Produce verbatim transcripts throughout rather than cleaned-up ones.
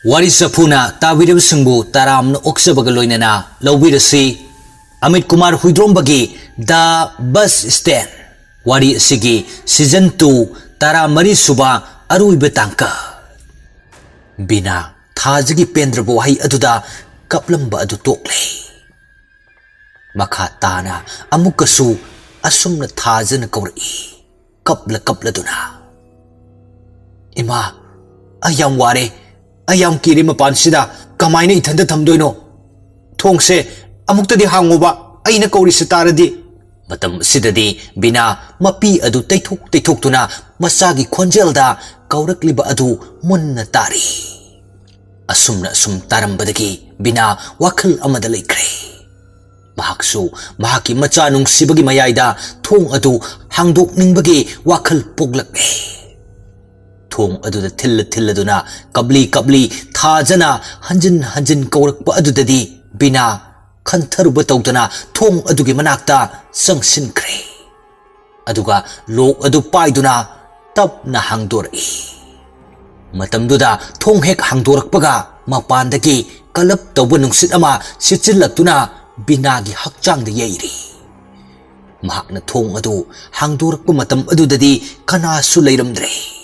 ꯋꯥꯔꯤ ꯆꯐꯨꯅ ꯇꯥꯕꯤꯔꯤꯕꯁꯤꯡꯕꯨ ꯇꯔꯥꯝꯅ ꯑꯣꯛꯆꯕꯒ ꯂꯣꯏꯅꯅ ꯂꯧꯕꯤꯔꯁꯤ꯫ Amit Kumar ꯍꯨꯏꯗ꯭ꯔꯣꯝꯕꯒꯤ The Bus Stand ꯋꯥꯔꯤ ꯑꯁꯤꯒꯤ season two ꯇꯔꯥꯃꯔꯤ ꯁꯨꯕ ꯑꯔꯣꯏꯕ ꯇꯥꯡꯀꯛ꯫ ꯕꯤꯅꯥ ꯊꯥꯖꯒꯤ ꯄꯦꯟꯗ꯭ꯔꯕ ꯋꯥꯍꯩ ꯑꯗꯨꯗ ꯀꯞꯂꯝꯕ ꯑꯗꯨ ꯇꯣꯛꯂꯦ꯫ ꯃꯈꯥ ꯇꯥꯅ ꯑꯃꯨꯛꯀꯁꯨ ꯑꯁꯨꯝꯅ ꯊꯥꯖꯅ ꯀꯧꯔꯛꯏ, ꯀꯞꯂ ꯀꯞꯂꯗꯨꯅ, "ꯏꯃꯥ, ꯑꯩ ꯌꯥꯝ ꯋꯥꯔꯦ꯫ ꯑꯩ ꯌꯥꯝ ꯀꯤꯔꯦ ꯃꯄꯥꯟꯁꯤꯗ꯫ ꯀꯃꯥꯏꯅ ꯏꯊꯟꯇ ꯊꯝꯗꯣꯏꯅꯣ? ꯊꯣꯡꯁꯦ ꯑꯃꯨꯛꯇꯗꯤ ꯍꯥꯡꯉꯣꯕ, ꯑꯩꯅ ꯀꯧꯔꯤꯁꯤ ꯇꯥꯔꯗꯤ꯫" ꯃꯇꯝ ꯑꯁꯤꯗꯗꯤ ꯕꯤꯅꯥ ꯃꯄꯤ ꯑꯗꯨ ꯇꯩꯊꯣꯛ ꯇꯩꯊꯣꯛꯇꯨꯅ ꯃꯆꯥꯒꯤ ꯈꯣꯟꯖꯦꯜꯗ ꯀꯧꯔꯛꯂꯤꯕ ꯑꯗꯨ ꯃꯨꯟꯅ ꯇꯥꯔꯤ꯫ ꯑꯁꯨꯝꯅ ꯑꯁꯨꯝ ꯇꯥꯔꯝꯕꯗꯒꯤ ꯕꯤꯅꯥ ꯋꯥꯈꯜ ꯑꯃꯗ ꯂꯩꯈ꯭ꯔꯦ꯫ ꯃꯍꯥꯛꯁꯨ ꯃꯍꯥꯛꯀꯤ ꯃꯆꯥ ꯅꯨꯡꯁꯤꯕꯒꯤ ꯃꯌꯥꯏꯗ ꯊꯣꯡ ꯑꯗꯨ ꯍꯥꯡꯗꯣꯛꯅꯤꯡꯕꯒꯤ ꯋꯥꯈꯜ ꯄꯣꯛꯂꯛꯂꯦ꯫ ꯊꯣꯡ ꯑꯗꯨꯗ ꯊꯤꯜꯂ ꯊꯤꯜꯂꯗꯨꯅ ꯀꯞꯂꯤ ꯀꯞꯂꯤ ꯊꯥꯖꯅ ꯍꯟꯖꯤꯟ ꯍꯟꯖꯤꯟ ꯀꯧꯔꯛꯄ ꯑꯗꯨꯗꯗꯤ ꯕꯤꯅꯥ ꯈꯟꯊꯔꯨꯕ ꯇꯧꯗꯅ ꯊꯣꯡ ꯑꯗꯨꯒꯤ ꯃꯅꯥꯛꯇ ꯆꯪꯁꯤꯟꯈ꯭ꯔꯦ꯫ ꯑꯗꯨꯒ ꯂꯣꯛ ꯑꯗꯨ ꯄꯥꯏꯗꯨꯅ ꯇꯞꯅ ꯍꯥꯡꯗꯣꯔꯛꯏ꯫ ꯃꯇꯝꯗꯨꯗ ꯊꯣꯡ ꯍꯦꯛ ꯍꯥꯡꯗꯣꯔꯛꯄꯒ ꯃꯄꯥꯟꯗꯒꯤ ꯀꯂꯞ ꯇꯧꯕ ꯅꯨꯡꯁꯤꯠ ꯑꯃ ꯁꯤꯠꯆꯤꯜꯂꯛꯇꯨꯅ ꯕꯤꯅꯥꯒꯤ ꯍꯛꯆꯥꯡꯗ ꯌꯩꯔꯤ꯫ ꯃꯍꯥꯛꯅ ꯊꯣꯡ ꯑꯗꯨ ꯍꯥꯡꯗꯣꯔꯛꯄ ꯃꯇꯝ ꯑꯗꯨꯗꯗꯤ ꯀꯅꯥꯁꯨ ꯂꯩꯔꯝꯗ꯭ꯔꯦ꯫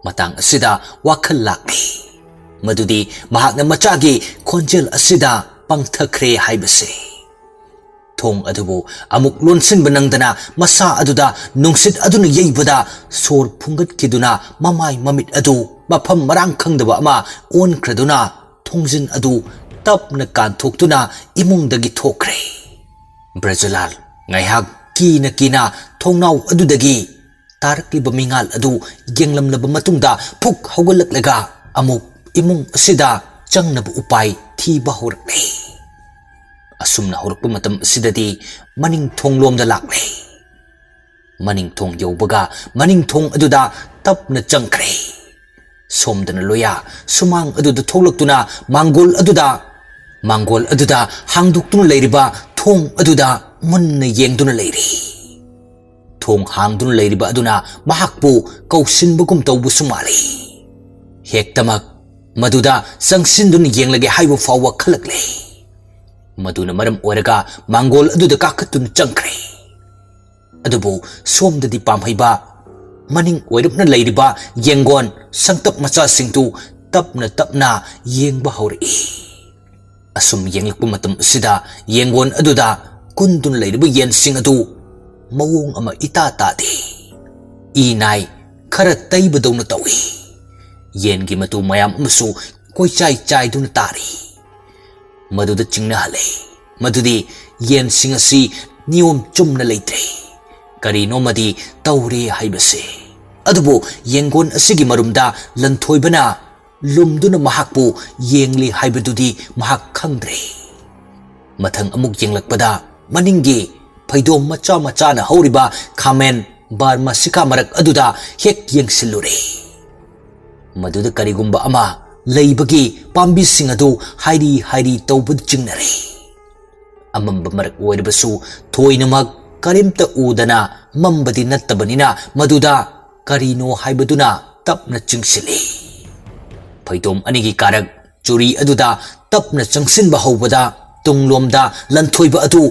ꯃꯇꯥꯡ ꯑꯁꯤꯗ ꯋꯥꯈꯜ ꯂꯥꯛꯂꯤ ꯃꯗꯨꯗꯤ ꯃꯍꯥꯛꯅ ꯃꯆꯥꯒꯤ ꯈꯣꯟꯖꯦꯜ ꯑꯁꯤꯗ ꯄꯥꯡꯊꯈ꯭ꯔꯦ ꯍꯥꯏꯕꯁꯦ꯫ ꯊꯣꯡ ꯑꯗꯨꯕꯨ ꯑꯃꯨꯛ ꯂꯣꯟꯁꯤꯟꯕ ꯅꯪꯗꯅ ꯃꯁꯥ ꯑꯗꯨꯗ ꯅꯨꯡꯁꯤꯠ ꯑꯗꯨꯅ ꯌꯩꯕꯗ ꯁꯣꯔ ꯐꯨꯡꯒꯠꯈꯤꯗꯨꯅ ꯃꯃꯥꯏ ꯃꯃꯤꯠ ꯑꯗꯨ ꯃꯐꯝ ꯃꯔꯥꯡ ꯈꯪꯗꯕ ꯑꯃ ꯑꯣꯟꯈ꯭ꯔꯗꯨꯅ ꯊꯣꯡꯖꯤꯟ ꯑꯗꯨ ꯇꯞꯅ ꯀꯥꯟꯊꯣꯛꯇꯨꯅ ꯏꯃꯨꯡꯗꯒꯤ ꯊꯣꯛꯈ꯭ꯔꯦ꯫ ꯕ꯭ꯔꯖꯂꯥꯜ ꯉꯥꯏꯍꯥꯛ ꯀꯤꯅ ꯀꯤꯅ ꯊꯣꯡꯅꯥꯎ ꯑꯗꯨꯗꯒꯤ ꯇꯥꯔꯛꯂꯤꯕ ꯃꯤꯉꯥꯜ ꯑꯗꯨ ꯌꯦꯡꯂꯝꯂꯕ ꯃꯇꯨꯡꯗ ꯐꯨꯛ ꯍꯧꯒꯠꯂꯛꯂꯒ ꯑꯃꯨꯛ ꯏꯃꯨꯡ ꯑꯁꯤꯗ ꯆꯪꯅꯕ ꯎꯄꯥꯏ ꯊꯤꯕ ꯍꯧꯔꯛꯂꯦ꯫ ꯑꯁꯨꯝꯅ ꯍꯧꯔꯛꯄ ꯃꯇꯝ ꯑꯁꯤꯗꯗꯤ ꯃꯅꯤꯡ ꯊꯣꯡꯂꯣꯝꯗ ꯂꯥꯛꯂꯦ꯫ ꯃꯅꯤꯡ ꯊꯣꯡ ꯌꯧꯕꯒ ꯃꯅꯤꯡ ꯊꯣꯡ ꯑꯗꯨꯗ ꯇꯞꯅ ꯆꯪꯈ꯭ꯔꯦ꯫ ꯁꯣꯝꯗꯅ ꯂꯣꯌꯥ ꯁꯨꯃꯥꯡ ꯑꯗꯨꯗ ꯊꯣꯛꯂꯛꯇꯨꯅ ꯃꯥꯡꯒꯣꯜ ꯑꯗꯨꯗ, ꯃꯥꯡꯒꯣꯜ ꯑꯗꯨꯗ ꯍꯥꯡꯗꯣꯛꯇꯨꯅ ꯂꯩꯔꯤꯕ ꯊꯣꯡ ꯑꯗꯨꯗ ꯃꯨꯟꯅ ꯌꯦꯡꯗꯨꯅ ꯂꯩꯔꯤ꯫ ꯊꯣꯡ ꯍꯥꯡꯗꯨꯅ ꯂꯩꯔꯤꯕ ꯑꯗꯨꯅ ꯃꯍꯥꯛꯄꯨ ꯀꯧꯁꯤꯟꯕꯒꯨꯝ ꯇꯧꯕꯁꯨ ꯃꯥꯜꯂꯤ꯫ ꯍꯦꯛꯇꯃꯛ ꯃꯗꯨꯗ ꯆꯪꯁꯤꯟꯗꯨꯅ ꯌꯦꯡꯂꯒꯦ ꯍꯥꯏꯕ ꯐꯥꯎꯕ ꯈꯜꯂꯛꯂꯦ꯫ ꯃꯗꯨꯅ ꯃꯔꯝ ꯑꯣꯏꯔꯒ ꯃꯥꯡꯒꯣꯜ ꯑꯗꯨꯗ ꯀꯥꯈꯠꯇꯨꯅ ꯆꯪꯈ꯭ꯔꯦ꯫ ꯑꯗꯨꯕꯨ ꯁꯣꯝꯗꯗꯤ ꯄꯥꯝꯍꯩꯕ ꯃꯅꯤꯡ ꯑꯣꯏꯔꯞꯅ ꯂꯩꯔꯤꯕ ꯌꯦꯡꯒꯣꯟ ꯁꯪꯇꯞ ꯃꯆꯥꯁꯤꯡꯗꯨ ꯇꯞꯅ ꯇꯞꯅ ꯌꯦꯡꯕ ꯍꯧꯔꯛꯏ꯫ ꯑꯁꯨꯝ ꯌꯦꯡꯂꯛꯄ ꯃꯇꯝ ꯑꯁꯤꯗ ꯌꯦꯡꯒꯣꯟ ꯑꯗꯨꯗ ꯀꯨꯟꯗꯨꯅ ꯂꯩꯔꯤꯕ ꯌꯦꯟꯁꯤꯡ ꯑꯗꯨ ꯃꯑꯣꯡ ꯑꯃ ꯏꯇꯥ ꯇꯥꯗꯦ꯫ ꯏ ꯅꯥꯏ ꯈꯔ ꯇꯩꯕꯗꯧꯅ ꯇꯧꯏ꯫ ꯌꯦꯟꯒꯤ ꯃꯇꯨ ꯃꯌꯥꯝ ꯑꯃꯁꯨ ꯀꯣꯏꯆꯥꯏ ꯆꯥꯏꯗꯨꯅ ꯇꯥꯔꯤ꯫ ꯃꯗꯨꯗ ꯆꯤꯡꯅꯍꯜꯂꯦ꯫ ꯃꯗꯨꯗꯤ ꯌꯦꯟꯁꯤꯡ ꯑꯁꯤ ꯅꯤꯌꯣꯝ ꯆꯨꯝꯅ ꯂꯩꯇ꯭ꯔꯦ꯫ ꯀꯔꯤꯅꯣꯃꯗꯤ ꯇꯧꯔꯦ ꯍꯥꯏꯕꯁꯦ꯫ ꯑꯗꯨꯕꯨ ꯌꯦꯡꯒꯣꯟ ꯑꯁꯤꯒꯤ ꯃꯔꯨꯝꯗ ꯂꯟꯊꯣꯏꯕꯅ ꯂꯨꯝꯗꯨꯅ ꯃꯍꯥꯛꯄꯨ ꯌꯦꯡꯂꯤ ꯍꯥꯏꯕꯗꯨꯗꯤ ꯃꯍꯥꯛ ꯈꯪꯗ꯭ꯔꯦ꯫ ꯃꯊꯪ ꯑꯃꯨꯛ ꯌꯦꯡꯂꯛꯄꯗ ꯃꯅꯤꯡꯒꯤ ꯐꯩꯗꯣꯝ ꯃꯆꯥ ꯃꯆꯥꯅ ꯍꯧꯔꯤꯕ ꯈꯥꯃꯦꯟ ꯕꯥꯔꯃꯥꯁꯤꯀꯥ ꯃꯔꯛ ꯑꯗꯨꯗ ꯍꯦꯛ ꯌꯦꯡꯁꯤꯜꯂꯨꯔꯦ꯫ ꯃꯗꯨꯗ ꯀꯔꯤꯒꯨꯝꯕ ꯑꯃ ꯂꯩꯕꯒꯤ ꯄꯥꯝꯕꯤꯁꯤꯡ ꯑꯗꯨ ꯍꯥꯏꯔꯤ ꯍꯥꯏꯔꯤ ꯇꯧꯕꯗ ꯆꯤꯡꯅꯔꯦ꯫ ꯑꯃꯝꯕ ꯃꯔꯛ ꯑꯣꯏꯔꯕꯁꯨ ꯊꯣꯏꯅꯃꯛ ꯀꯔꯤꯝꯇ ꯎꯗꯅ ꯃꯝꯕꯗꯤ ꯅꯠꯇꯕꯅꯤꯅ ꯃꯗꯨꯗ ꯀꯔꯤꯅꯣ ꯍꯥꯏꯕꯗꯨꯅ ꯇꯞꯅ ꯆꯤꯡꯁꯤꯜꯂꯤ꯫ ꯐꯩꯗꯣꯝ ꯑꯅꯤꯒꯤ ꯀꯥꯔꯛ ꯆꯨꯔꯤ ꯑꯗꯨꯗ ꯇꯞꯅ ꯆꯪꯁꯤꯟꯕ ꯍꯧꯕꯗ ꯇꯨꯡꯂꯣꯝꯗ ꯂꯟꯊꯣꯏꯕ ꯑꯗꯨ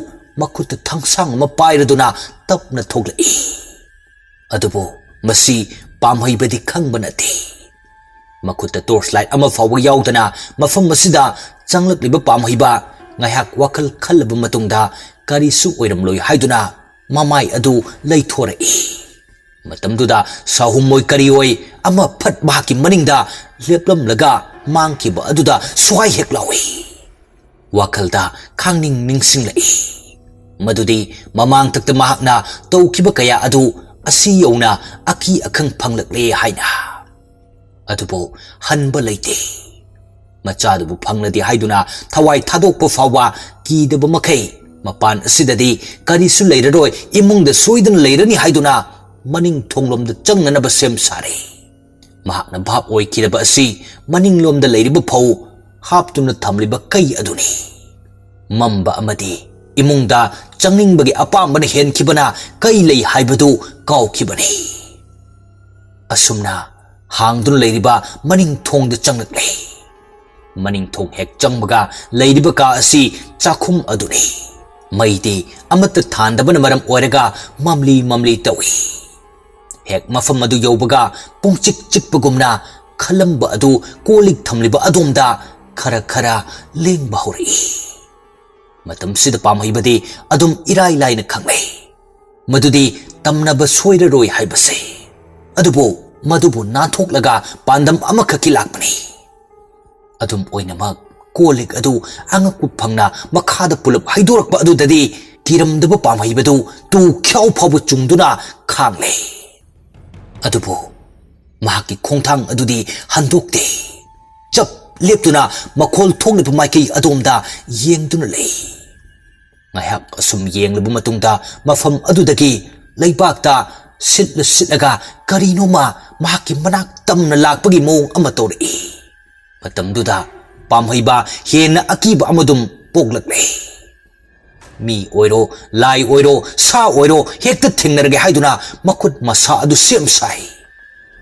ꯃꯈꯨꯠꯇ ꯊꯥꯡꯁꯥꯡ ꯑꯃ ꯄꯥꯏꯔꯗꯨꯅ ꯇꯞꯅ ꯊꯣꯛꯂꯛꯏ꯫ ꯑꯗꯨꯕꯨ ꯃꯁꯤ ꯄꯥꯝꯍꯩꯕꯗꯤ ꯈꯪꯕ ꯅꯠꯇꯦ꯫ ꯃꯈꯨꯠꯇ ꯇꯣꯔꯆ ꯂꯥꯏꯠ ꯑꯃ ꯐꯥꯎꯕ ꯌꯥꯎꯗꯅ ꯃꯐꯝ ꯑꯁꯤꯗ ꯆꯪꯂꯛꯂꯤꯕ ꯄꯥꯝꯍꯩꯕ ꯉꯥꯏꯍꯥꯛ ꯋꯥꯈꯜ ꯈꯜꯂꯕ ꯃꯇꯨꯡꯗ ꯀꯔꯤꯁꯨ ꯑꯣꯏꯔꯝꯂꯣꯏ ꯍꯥꯏꯗꯨꯅ ꯃꯃꯥꯏ ꯑꯗꯨ ꯂꯩꯊꯣꯔꯛꯏ꯫ ꯃꯇꯝꯗꯨꯗ ꯁꯥꯍꯨꯝ ꯑꯣꯏ ꯀꯔꯤ ꯑꯣꯏ ꯑꯃ ꯐꯠ ꯃꯍꯥꯛꯀꯤ ꯃꯅꯤꯡꯗ ꯂꯦꯞꯂꯝꯂꯒ ꯃꯥꯡꯈꯤꯕ ꯑꯗꯨꯗ ꯁ꯭ꯋꯥꯏ ꯍꯦꯛ ꯂꯥꯎꯏ꯫ ꯋꯥꯈꯜꯗ ꯈꯥꯡꯅꯤꯡ ꯅꯤꯡꯁꯤꯡꯂꯛꯏ꯫ ꯃꯗꯨꯗꯤ ꯃꯃꯥꯡꯊꯛꯇ ꯃꯍꯥꯛꯅ ꯇꯧꯈꯤꯕ ꯀꯌꯥ ꯑꯗꯨ ꯑꯁꯤ ꯌꯧꯅ ꯑꯀꯤ ꯑꯈꯪ ꯐꯪꯂꯛꯂꯦ ꯍꯥꯏꯅ꯫ ꯑꯗꯨꯕꯨ ꯍꯟꯕ ꯂꯩꯇꯦ꯫ ꯃꯆꯥꯗꯨꯕꯨ ꯐꯪꯂꯗꯤ ꯍꯥꯏꯗꯨꯅ ꯊꯋꯥꯏ ꯊꯥꯗꯣꯛꯄ ꯐꯥꯎꯕ ꯀꯤꯗꯕ ꯃꯈꯩ ꯃꯄꯥꯟ ꯑꯁꯤꯗꯗꯤ ꯀꯔꯤꯁꯨ ꯂꯩꯔꯔꯣꯏ, ꯏꯃꯨꯡꯗ ꯁꯣꯏꯗꯅ ꯂꯩꯔꯅꯤ ꯍꯥꯏꯗꯨꯅ ꯃꯅꯤꯡ ꯊꯣꯡꯂꯣꯝꯗ ꯆꯪꯅꯅꯕ ꯁꯦꯝ ꯁꯥꯔꯦ꯫ ꯃꯍꯥꯛꯅ ꯚꯥꯞ ꯑꯣꯏꯈꯤꯗꯕ ꯑꯁꯤ ꯃꯅꯤꯡꯂꯣꯝꯗ ꯂꯩꯔꯤꯕ ꯐꯧ ꯍꯥꯞꯇꯨꯅ ꯊꯝꯂꯤꯕ ꯀꯩ ꯑꯗꯨꯅꯤ꯫ ꯃꯝꯕ ꯑꯃꯗꯤ ꯏꯃꯨꯡꯗ ꯆꯪꯅꯤꯡꯕꯒꯤ ꯑꯄꯥꯝꯕꯅ ꯍꯦꯟꯈꯤꯕꯅ ꯀꯩ ꯂꯩ ꯍꯥꯏꯕꯗꯨ ꯀꯥꯎꯈꯤꯕꯅꯤ꯫ ꯑꯁꯨꯝꯅ ꯍꯥꯡꯗꯨꯅ ꯂꯩꯔꯤꯕ ꯃꯅꯤꯡ ꯊꯣꯡꯗ ꯆꯪꯂꯛꯂꯦ꯫ ꯃꯅꯤꯡ ꯊꯣꯡ ꯍꯦꯛ ꯆꯪꯕꯒ ꯂꯩꯔꯤꯕ ꯀꯥ ꯑꯁꯤ ꯆꯥꯛꯈꯨꯝ ꯑꯗꯨꯅꯤ꯫ ꯃꯩꯗꯤ ꯑꯃꯠꯇ ꯊꯥꯟꯗꯕꯅ ꯃꯔꯝ ꯑꯣꯏꯔꯒ ꯃꯝꯂꯤ ꯃꯝꯂꯤ ꯇꯧꯏ꯫ ꯍꯦꯛ ꯃꯐꯝ ꯑꯗꯨ ꯌꯧꯕꯒ ꯄꯨꯡꯆꯤꯛ ꯆꯤꯛꯄꯒꯨꯝꯅ ꯈꯜꯂꯝꯕ ꯑꯗꯨ ꯀꯣꯜ ꯂꯤꯛ ꯊꯝꯂꯤꯕ ꯑꯗꯣꯝꯗ ꯈꯔ ꯈꯔ ꯂꯦꯡꯕ ꯍꯧꯔꯛꯏ꯫ ꯃꯇꯝꯁꯤꯗ ꯄꯥꯝꯍꯩꯕꯗꯤ ꯑꯗꯨꯝ ꯏꯔꯥꯏ ꯂꯥꯏꯅ ꯈꯪꯂꯦ ꯃꯗꯨꯗꯤ ꯇꯝꯅꯕ ꯁꯣꯏꯔꯔꯣꯏ ꯍꯥꯏꯕꯁꯦ꯫ ꯑꯗꯨꯕꯨ ꯃꯗꯨꯕꯨ ꯅꯥꯟꯊꯣꯛꯂꯒ ꯄꯥꯟꯗꯝ ꯑꯃꯈꯛꯀꯤ ꯂꯥꯛꯄꯅꯤ꯫ ꯑꯗꯨꯝ ꯑꯣꯏꯅꯃꯛ ꯀꯣꯜ ꯂꯤꯛ ꯑꯗꯨ ꯑꯉꯛꯄ ꯐꯪꯅ ꯃꯈꯥꯗ ꯄꯨꯂꯞ ꯍꯩꯗꯣꯔꯛꯄ ꯑꯗꯨꯗꯗꯤ ꯀꯤꯔꯝꯗꯕ ꯄꯥꯝꯍꯩꯕꯗꯨ ꯇꯨ ꯈ꯭ꯌꯥꯎ ꯐꯥꯎꯕ ꯆꯨꯡꯗꯨꯅ ꯈꯥꯡꯂꯦ꯫ ꯑꯗꯨꯕꯨ ꯃꯍꯥꯛꯀꯤ ꯈꯣꯡꯊꯥꯡ ꯑꯗꯨꯗꯤ ꯍꯟꯗꯣꯛꯇꯦ꯫ ꯆꯞ ꯂꯦꯞꯇꯨꯅ ꯃꯈꯣꯜ ꯊꯣꯛꯂꯤꯕ ꯃꯥꯏꯀꯩ ꯑꯗꯣꯝꯗ ꯌꯦꯡꯗꯨꯅ ꯂꯩ꯫ ꯉꯥꯏꯍꯥꯛ ꯑꯁꯨꯝ ꯌꯦꯡꯂꯕ ꯃꯇꯨꯡꯗ ꯃꯐꯝ ꯑꯗꯨꯗꯒꯤ ꯂꯩꯕꯥꯛꯇ ꯁꯤꯠꯂ ꯁꯤꯠꯂꯒ ꯀꯔꯤꯅꯣꯃ ꯃꯍꯥꯛꯀꯤ ꯃꯅꯥꯛ ꯇꯝꯅ ꯂꯥꯛꯄꯒꯤ ꯃꯑꯣꯡ ꯑꯃ ꯇꯧꯔꯛꯏ꯫ ꯃꯇꯝꯗꯨꯗ ꯄꯥꯝꯍꯩꯕ ꯍꯦꯟꯅ ꯑꯀꯤꯕ ꯑꯃꯗꯨꯝ ꯄꯣꯛꯂꯛꯂꯦ꯫ ꯃꯤ ꯑꯣꯏꯔꯣ, ꯂꯥꯏ ꯑꯣꯏꯔꯣ, ꯁꯥ ꯑꯣꯏꯔꯣ, ꯍꯦꯛꯇ ꯊꯦꯡꯅꯔꯒꯦ ꯍꯥꯏꯗꯨꯅ ꯃꯈꯨꯠ ꯃꯁꯥ ꯑꯗꯨ ꯁꯦꯝ ꯁꯥꯏ꯫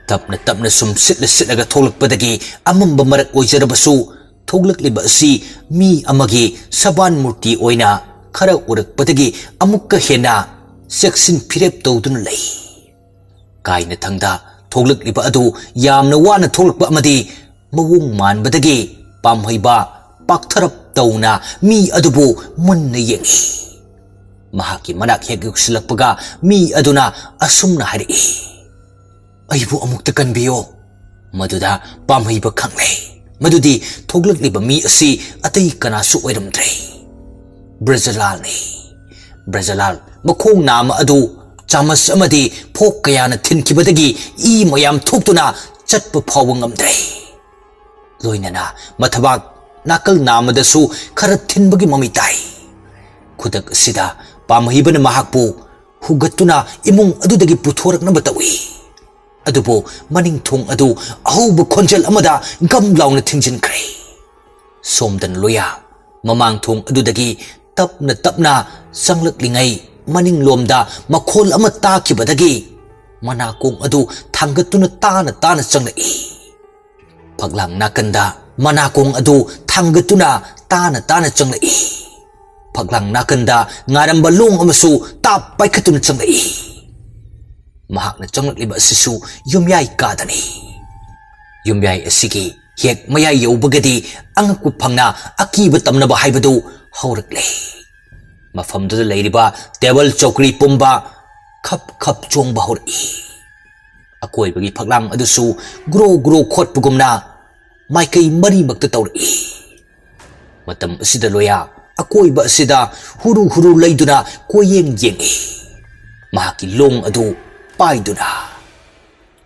ꯇꯞꯅ ꯇꯞꯅ ꯁꯨꯝ ꯁꯤꯠꯂ ꯁꯤꯠꯂꯒ ꯊꯣꯛꯂꯛꯄꯗꯒꯤ ꯑꯃꯝꯕ ꯃꯔꯛ ꯑꯣꯏꯖꯔꯕꯁꯨ ꯊꯣꯛꯂꯛꯂꯤꯕ ꯑꯁꯤ ꯃꯤ ꯑꯃꯒꯤ ꯁꯕꯥꯟ ꯃꯨꯔꯇꯤ ꯑꯣꯏꯅ ꯈꯔ ꯎꯔꯛꯄꯗꯒꯤ ꯑꯃꯨꯛꯀ ꯍꯦꯟꯅ ꯆꯦꯛꯁꯤꯟ ꯐꯤꯔꯦꯞ ꯇꯧꯗꯨꯅ ꯂꯩ꯫ ꯀꯥꯏꯅꯊꯪꯗ ꯊꯣꯛꯂꯛꯂꯤꯕ ꯑꯗꯨ ꯌꯥꯝꯅ ꯋꯥꯅ ꯊꯣꯛꯂꯛꯄ ꯑꯃꯗꯤ ꯃꯑꯣꯡ ꯃꯥꯟꯕꯗꯒꯤ ꯄꯥꯝꯍꯩꯕ ꯄꯥꯛꯊꯔꯞ ꯇꯧꯅ ꯃꯤ ꯑꯗꯨꯕꯨ ꯃꯨꯟꯅ ꯌꯦꯡꯏ꯫ ꯃꯍꯥꯛꯀꯤ ꯃꯅꯥꯛ ꯍꯦꯛ ꯌꯧꯁꯤꯜꯂꯛꯄꯒ ꯃꯤ ꯑꯗꯨꯅ ꯑꯁꯨꯝꯅ ꯍꯥꯏꯔꯛꯏ, "ꯑꯩꯕꯨ ꯑꯃꯨꯛꯇ ꯀꯟꯕꯤꯌꯣ꯫" ꯃꯗꯨꯗ ꯄꯥꯝꯍꯩꯕ ꯈꯪꯂꯦ ꯃꯗꯨꯗꯤ ꯊꯣꯛꯂꯛꯂꯤꯕ ꯃꯤ ꯑꯁꯤ ꯑꯇꯩ ꯀꯅꯥꯁꯨ ꯑꯣꯏꯔꯝꯗ꯭ꯔꯦ, ꯕ꯭ꯔꯖꯂꯥꯜꯅꯤ꯫ ꯕ꯭ꯔꯖꯂꯥꯜ ꯃꯈꯣꯡ ꯅꯥꯝꯃ ꯑꯗꯨ ꯆꯥꯃꯁ ꯑꯃꯗꯤ ꯐꯣꯛ ꯀꯌꯥꯅ ꯊꯤꯟꯈꯤꯕꯗꯒꯤ ꯏ ꯃꯌꯥꯝ ꯊꯣꯛꯇꯨꯅ ꯆꯠꯄ ꯐꯥꯎꯕ ꯉꯝꯗ꯭ꯔꯦ꯫ ꯂꯣꯏꯅꯅ ꯃꯊꯕꯥꯛ ꯅꯥꯀꯜ ꯅꯥꯝꯃꯗꯁꯨ ꯈꯔ ꯊꯤꯟꯕꯒꯤ ꯃꯃꯤ ꯇꯥꯏ꯫ ꯈꯨꯗꯛ ꯑꯁꯤꯗ ꯄꯥꯝꯍꯩꯕꯅ ꯃꯍꯥꯛꯄꯨ ꯍꯨꯒꯠꯇꯨꯅ ꯏꯃꯨꯡ ꯑꯗꯨꯗꯒꯤ ꯄꯨꯊꯣꯔꯛꯅꯕ ꯇꯧꯏ꯫ ꯑꯗꯨꯕꯨ ꯃꯅꯤꯡ ꯊꯣꯡ ꯑꯗꯨ ꯑꯍꯧꯕ ꯈꯣꯟꯖꯦꯜ ꯑꯃꯗ ꯒꯝ ꯂꯥꯎꯅ ꯊꯤꯡꯖꯤꯟꯈ꯭ꯔꯦ꯫ ꯁꯣꯝꯗꯅ ꯂꯣꯌꯥ ꯃꯃꯥꯡ ꯊꯣꯡ ꯑꯗꯨꯗꯒꯤ ꯇꯞꯅ ꯇꯞꯅ ꯆꯪꯂꯛꯂꯤꯉꯩ ꯃꯅꯤꯡꯂꯣꯝꯗ ꯃꯈꯣꯜ ꯑꯃ ꯇꯥꯈꯤꯕꯗꯒꯤ ꯃꯅꯥꯀꯣꯡ ꯑꯗꯨ ꯊꯥꯡꯒꯠꯇꯨꯅ ꯇꯥꯅ ꯇꯥꯅ ꯆꯪꯂꯛꯏ꯫ ꯐꯛꯂꯥꯡ ꯅꯥꯀꯟꯗ ꯃꯅꯥꯀꯣꯡ ꯑꯗꯨ ꯊꯥꯡꯒꯠꯇꯨꯅ ꯇꯥꯅ ꯇꯥꯅ ꯆꯪꯂꯛꯏ꯫ ꯐꯛꯂꯥꯡ ꯅꯥꯀꯟꯗ ꯉꯥꯔꯝꯕ ꯂꯣꯡ ꯑꯃꯁꯨ ꯇꯥꯞ ꯄꯥꯏꯈꯠꯇꯨꯅ ꯆꯪꯂꯛꯏ꯫ ꯃꯍꯥꯛꯅ ꯆꯪꯂꯛꯂꯤꯕ ꯑꯁꯤꯁꯨ ꯌꯨꯝꯌꯥꯏ ꯀꯥꯗꯅꯤ꯫ ꯌꯨꯝꯌꯥꯏ ꯑꯁꯤꯒꯤ ꯍꯦꯛ ꯃꯌꯥꯏ ꯌꯧꯕꯒꯗꯤ ꯑꯉꯛꯄ ꯐꯪꯅ ꯑꯀꯤꯕ ꯇꯝꯅꯕ ꯍꯥꯏꯕꯗꯨ ꯍꯧꯔꯛꯂꯦ꯫ ꯃꯐꯝꯗꯨꯗ ꯂꯩꯔꯤꯕ ꯇꯦꯕꯜ ꯆꯧꯀ꯭ꯔꯤ ꯄꯨꯝꯕ ꯈꯞ ꯈꯞ ꯆꯣꯡꯕ ꯍꯧꯔꯛꯏ꯫ ꯑꯀꯣꯏꯕꯒꯤ ꯐꯛꯂꯥꯡ ꯑꯗꯨꯁꯨ ꯒ꯭ꯔꯣ ꯒ꯭ꯔꯣ ꯈꯣꯠꯄꯒꯨꯝꯅ ꯃꯥꯏꯀꯩ ꯃꯔꯤꯃꯛꯇ ꯇꯧꯔꯛꯏ꯫ ꯃꯇꯝ ꯑꯁꯤꯗ ꯂꯣꯌꯥ ꯑꯀꯣꯏꯕ ꯑꯁꯤꯗ ꯍꯨꯔꯨ ꯍꯨꯔꯨ ꯂꯩꯗꯨꯅ ꯀꯣꯏꯌꯦꯡ ꯌꯦꯡꯏ꯫ ꯃꯍꯥꯛꯀꯤ ꯂꯣꯡ ꯑꯗꯨ ꯄꯥꯏꯗꯨꯅ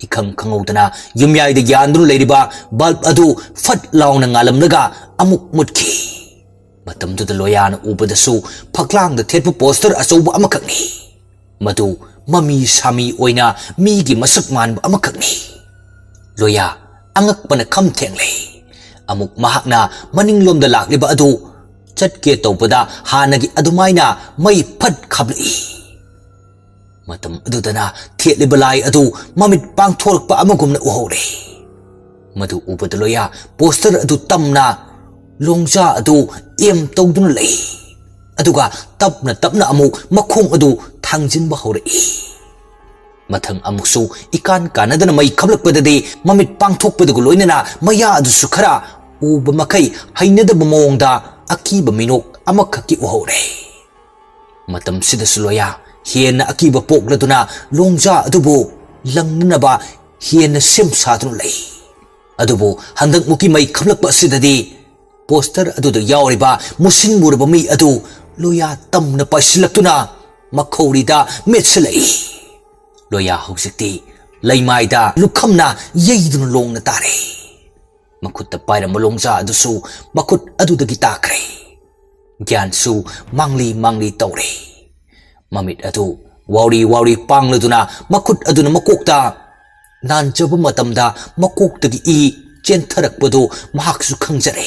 ꯏꯈꯪ ꯈꯪꯍꯧꯗꯅ ꯌꯨꯝꯌꯥꯏꯗ ꯌꯥꯟꯗꯨꯅ ꯂꯩꯔꯤꯕ ꯕꯜꯕ ꯑꯗꯨ ꯐꯠ ꯂꯥꯎꯅ ꯉꯥꯜꯂꯝꯂꯒ ꯑꯃꯨꯛ ꯃꯨꯠꯈꯤ꯫ ꯃꯇꯝꯗꯨꯗ ꯂꯣꯌꯥꯅ ꯎꯕꯗꯁꯨ ꯐꯛꯂꯥꯡꯗ ꯊꯦꯠꯄ ꯄꯣꯁꯇꯔ ꯑꯆꯧꯕ ꯑꯃꯈꯛꯅꯤ꯫ ꯃꯗꯨ ꯃꯃꯤ ꯁꯥꯃꯤ ꯑꯣꯏꯅ ꯃꯤꯒꯤ ꯃꯁꯛ ꯃꯥꯟꯕ ꯑꯃꯈꯛꯅꯤ꯫ ꯂꯣꯌꯥ ꯑꯉꯛꯄꯅ ꯈꯝ ꯊꯦꯡꯂꯦ꯫ ꯑꯃꯨꯛ ꯃꯍꯥꯛꯅ ꯃꯅꯤꯡꯂꯣꯝꯗ ꯂꯥꯛꯂꯤꯕ ꯑꯗꯨ ꯆꯠꯀꯦ ꯇꯧꯕꯗ ꯍꯥꯟꯅꯒꯤ ꯑꯗꯨꯃꯥꯏꯅ ꯃꯩ ꯐꯠ ꯈꯥꯞꯂꯛꯏ꯫ ꯃꯇꯝ ꯑꯗꯨꯗꯅ ꯊꯦꯠꯂꯤꯕ ꯂꯥꯏ ꯑꯗꯨ ꯃꯃꯤꯠ ꯄꯥꯡꯊꯣꯔꯛꯄ ꯑꯃꯒꯨꯝꯅ ꯎꯍꯧꯔꯦ꯫ ꯃꯗꯨ ꯎꯕꯗ ꯂꯣꯌꯥ ꯄꯣꯁꯇꯔ ꯑꯗꯨ ꯇꯝꯅ ꯂꯣꯡꯖꯥ ꯑꯗꯨ ꯑꯦꯝ ꯇꯧꯗꯨꯅ ꯂꯩ꯫ ꯑꯗꯨꯒ ꯇꯞꯅ ꯇꯞꯅ ꯑꯃꯨꯛ ꯃꯈꯣꯡ ꯑꯗꯨ ꯊꯥꯡꯖꯤꯟꯕ ꯍꯧꯔꯛꯏ꯫ ꯃꯊꯪ ꯑꯃꯨꯛꯁꯨ ꯏꯀꯥꯟ ꯀꯥꯟꯅꯗꯅ ꯃꯩ ꯈꯞꯂꯛꯄꯗꯗꯤ ꯃꯃꯤꯠ ꯄꯥꯡꯊꯣꯛꯄꯗꯨꯒ ꯂꯣꯏꯅꯅ ꯃꯌꯥ ꯑꯗꯨꯁꯨ ꯈꯔ ꯎꯕ ꯃꯈꯩ ꯍꯩꯅꯗꯕ ꯃꯑꯣꯡꯗ ꯑꯀꯤꯕ ꯃꯤꯅꯣꯛ ꯑꯃꯈꯛꯀꯤ ꯎꯍꯧꯔꯦ꯫ ꯃꯇꯝꯁꯤꯗꯁꯨ ꯂꯣꯌꯥ ꯍꯦꯟꯅ ꯑꯀꯤꯕ ꯄꯣꯛꯂꯗꯨꯅ ꯂꯣꯡꯖꯥ ꯑꯗꯨꯕꯨ ꯂꯪꯅꯅꯕ ꯍꯦꯟꯅ ꯁꯦꯝ ꯁꯥꯗꯨꯅ ꯂꯩ꯫ ꯑꯗꯨꯕꯨ ꯍꯟꯗꯛꯃꯨꯛꯀꯤ ꯃꯩ ꯈꯞꯂꯛꯄ ꯑꯁꯤꯗꯗꯤ ꯄꯣꯁꯇꯔ ꯑꯗꯨꯗ ꯌꯥꯎꯔꯤꯕ ꯃꯨꯁꯤꯟ ꯃꯨꯔꯕ ꯃꯤ ꯑꯗꯨ ꯂꯣꯌꯥ ꯇꯝꯅ ꯄꯥꯏꯁꯤꯜꯂꯛꯇꯨꯅ ꯃꯈꯧꯔꯤꯗ ꯃꯦꯠꯁꯤꯜꯂꯛꯏ꯫ ꯂꯣꯌꯥ ꯍꯧꯖꯤꯛꯇꯤ ꯂꯩꯃꯥꯏꯗ ꯂꯨꯈꯝꯅ ꯌꯩꯗꯨꯅ ꯂꯣꯡꯅ ꯇꯥꯔꯦ꯫ ꯃꯈꯨꯠꯇ ꯄꯥꯏꯔꯝꯕ ꯂꯣꯡꯖꯥ ꯑꯗꯨꯁꯨ ꯃꯈꯨꯠ ꯑꯗꯨꯗꯒꯤ ꯇꯥꯈ꯭ꯔꯦ꯫ ꯒ꯭ꯌꯥꯟꯁꯨ ꯃꯥꯡꯂꯤ ꯃꯥꯡꯂꯤ ꯇꯧꯔꯦ꯫ ꯃꯃꯤꯠ ꯑꯗꯨ ꯋꯥꯎꯔꯤ ꯋꯥꯎꯔꯤ ꯄꯥꯡꯂꯗꯨꯅ ꯃꯈꯨꯠ ꯑꯗꯨꯅ ꯃꯀꯣꯛꯇ ꯅꯥꯟꯖꯕ ꯃꯇꯝꯗ ꯃꯀꯣꯛꯇꯒꯤ ꯏ ꯆꯦꯟꯊꯔꯛꯄꯗꯨ ꯃꯍꯥꯛꯁꯨ ꯈꯪꯖꯔꯦ꯫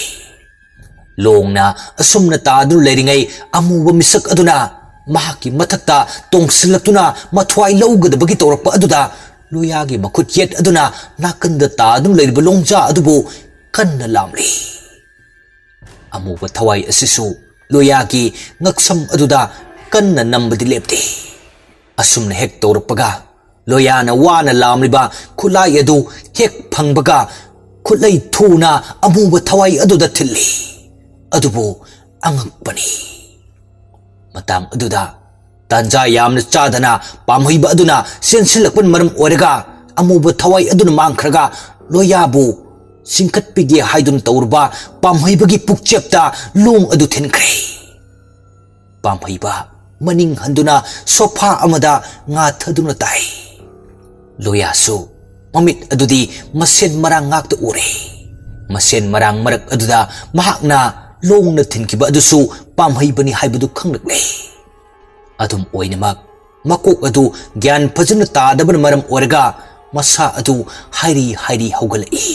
ꯂꯣꯡꯅ ꯑꯁꯨꯝꯅ ꯇꯥꯗꯨꯅ ꯂꯩꯔꯤꯉꯩ ꯑꯃꯨꯕ ꯃꯤꯁꯛ ꯑꯗꯨꯅ ꯃꯍꯥꯛꯀꯤ ꯃꯊꯛꯇ ꯇꯣꯡꯁꯤꯜꯂꯛꯇꯨꯅ ꯃꯊ꯭ꯋꯥꯏ ꯂꯧꯒꯗꯕꯒꯤ ꯇꯧꯔꯛꯄ ꯑꯗꯨꯗ ꯂꯣꯌꯥꯒꯤ ꯃꯈꯨꯠ ꯌꯦꯠ ꯑꯗꯨꯅ ꯅꯥꯀꯟꯗ ꯇꯥꯗꯨꯅ ꯂꯩꯔꯤꯕ ꯂꯣꯡꯖꯥ ꯑꯗꯨꯕꯨ ꯀꯟꯅ ꯂꯥꯝꯂꯤ꯫ ꯑꯃꯨꯕ ꯊꯋꯥꯏ ꯑꯁꯤꯁꯨ ꯂꯣꯌꯥꯒꯤ ꯉꯛꯁꯝ ꯑꯗꯨꯗ ꯀꯟꯅ ꯅꯝꯕꯗꯤ ꯂꯦꯞꯇꯦ꯫ ꯑꯁꯨꯝꯅ ꯍꯦꯛ ꯇꯧꯔꯛꯄꯒ ꯂꯣꯌꯥꯅ ꯋꯥꯅ ꯂꯥꯝꯂꯤꯕ ꯈꯨꯠꯂꯥꯏ ꯑꯗꯨ ꯍꯦꯛ ꯐꯪꯕꯒ ꯈꯨꯠꯂꯩ ꯊꯨꯅ ꯑꯃꯨꯕ ꯊꯋꯥꯏ ꯑꯗꯨꯗ ꯊꯤꯜꯂꯤ꯫ ꯑꯗꯨꯕꯨ ꯑꯉꯛꯄꯅꯤ, ꯃꯇꯥꯡ ꯑꯗꯨꯗ ꯇꯥꯟꯖꯥ ꯌꯥꯝꯅ ꯆꯥꯗꯅ ꯄꯥꯝꯍꯩꯕ ꯑꯗꯨꯅ ꯆꯦꯟꯁꯤꯜꯂꯛꯄꯅ ꯃꯔꯝ ꯑꯣꯏꯔꯒ ꯑꯃꯨꯕ ꯊꯋꯥꯏ ꯑꯗꯨꯅ ꯃꯥꯡꯈ꯭ꯔꯒ ꯂꯣꯌꯥꯕꯨ ꯆꯤꯡꯈꯠꯄꯤꯒꯦ ꯍꯥꯏꯗꯨꯅ ꯇꯧꯔꯨꯕ ꯄꯥꯝꯍꯩꯕꯒꯤ ꯄꯨꯛꯆꯦꯞꯇ ꯂꯣꯡ ꯑꯗꯨ ꯊꯤꯟꯈ꯭ꯔꯦ꯫ ꯄꯥꯝꯍꯩꯕ ꯃꯅꯤꯡ ꯍꯟꯗꯨꯅ ꯁꯣꯐꯥ ꯑꯃꯗ ꯉꯥꯊꯗꯨꯅ ꯇꯥꯏ꯫ ꯂꯣꯌꯥꯁꯨ ꯃꯃꯤꯠ ꯑꯗꯨꯗꯤ ꯃꯁꯦꯟ ꯃꯔꯥꯡ ꯉꯥꯛꯇ ꯎꯔꯦ꯫ ꯃꯁꯦꯟ ꯃꯔꯥꯡ ꯃꯔꯛ ꯑꯗꯨꯗ ꯃꯍꯥꯛꯅ ꯂꯣꯡꯅ ꯊꯤꯟꯈꯤꯕ ꯑꯗꯨꯁꯨ ꯄꯥꯝꯍꯩꯕꯅꯤ ꯍꯥꯏꯕꯗꯨ ꯈꯪꯂꯛꯂꯦ꯫ ꯑꯗꯨꯝ ꯑꯣꯏꯅꯃꯛ ꯃꯀꯣꯛ ꯑꯗꯨ ꯒ꯭ꯌꯥꯟ ꯐꯖꯅ ꯇꯥꯗꯕꯅ ꯃꯔꯝ ꯑꯣꯏꯔꯒ ꯃꯁꯥ ꯑꯗꯨ ꯍꯥꯏꯔꯤ ꯍꯥꯏꯔꯤ ꯍꯧꯒꯠꯂꯛꯏ꯫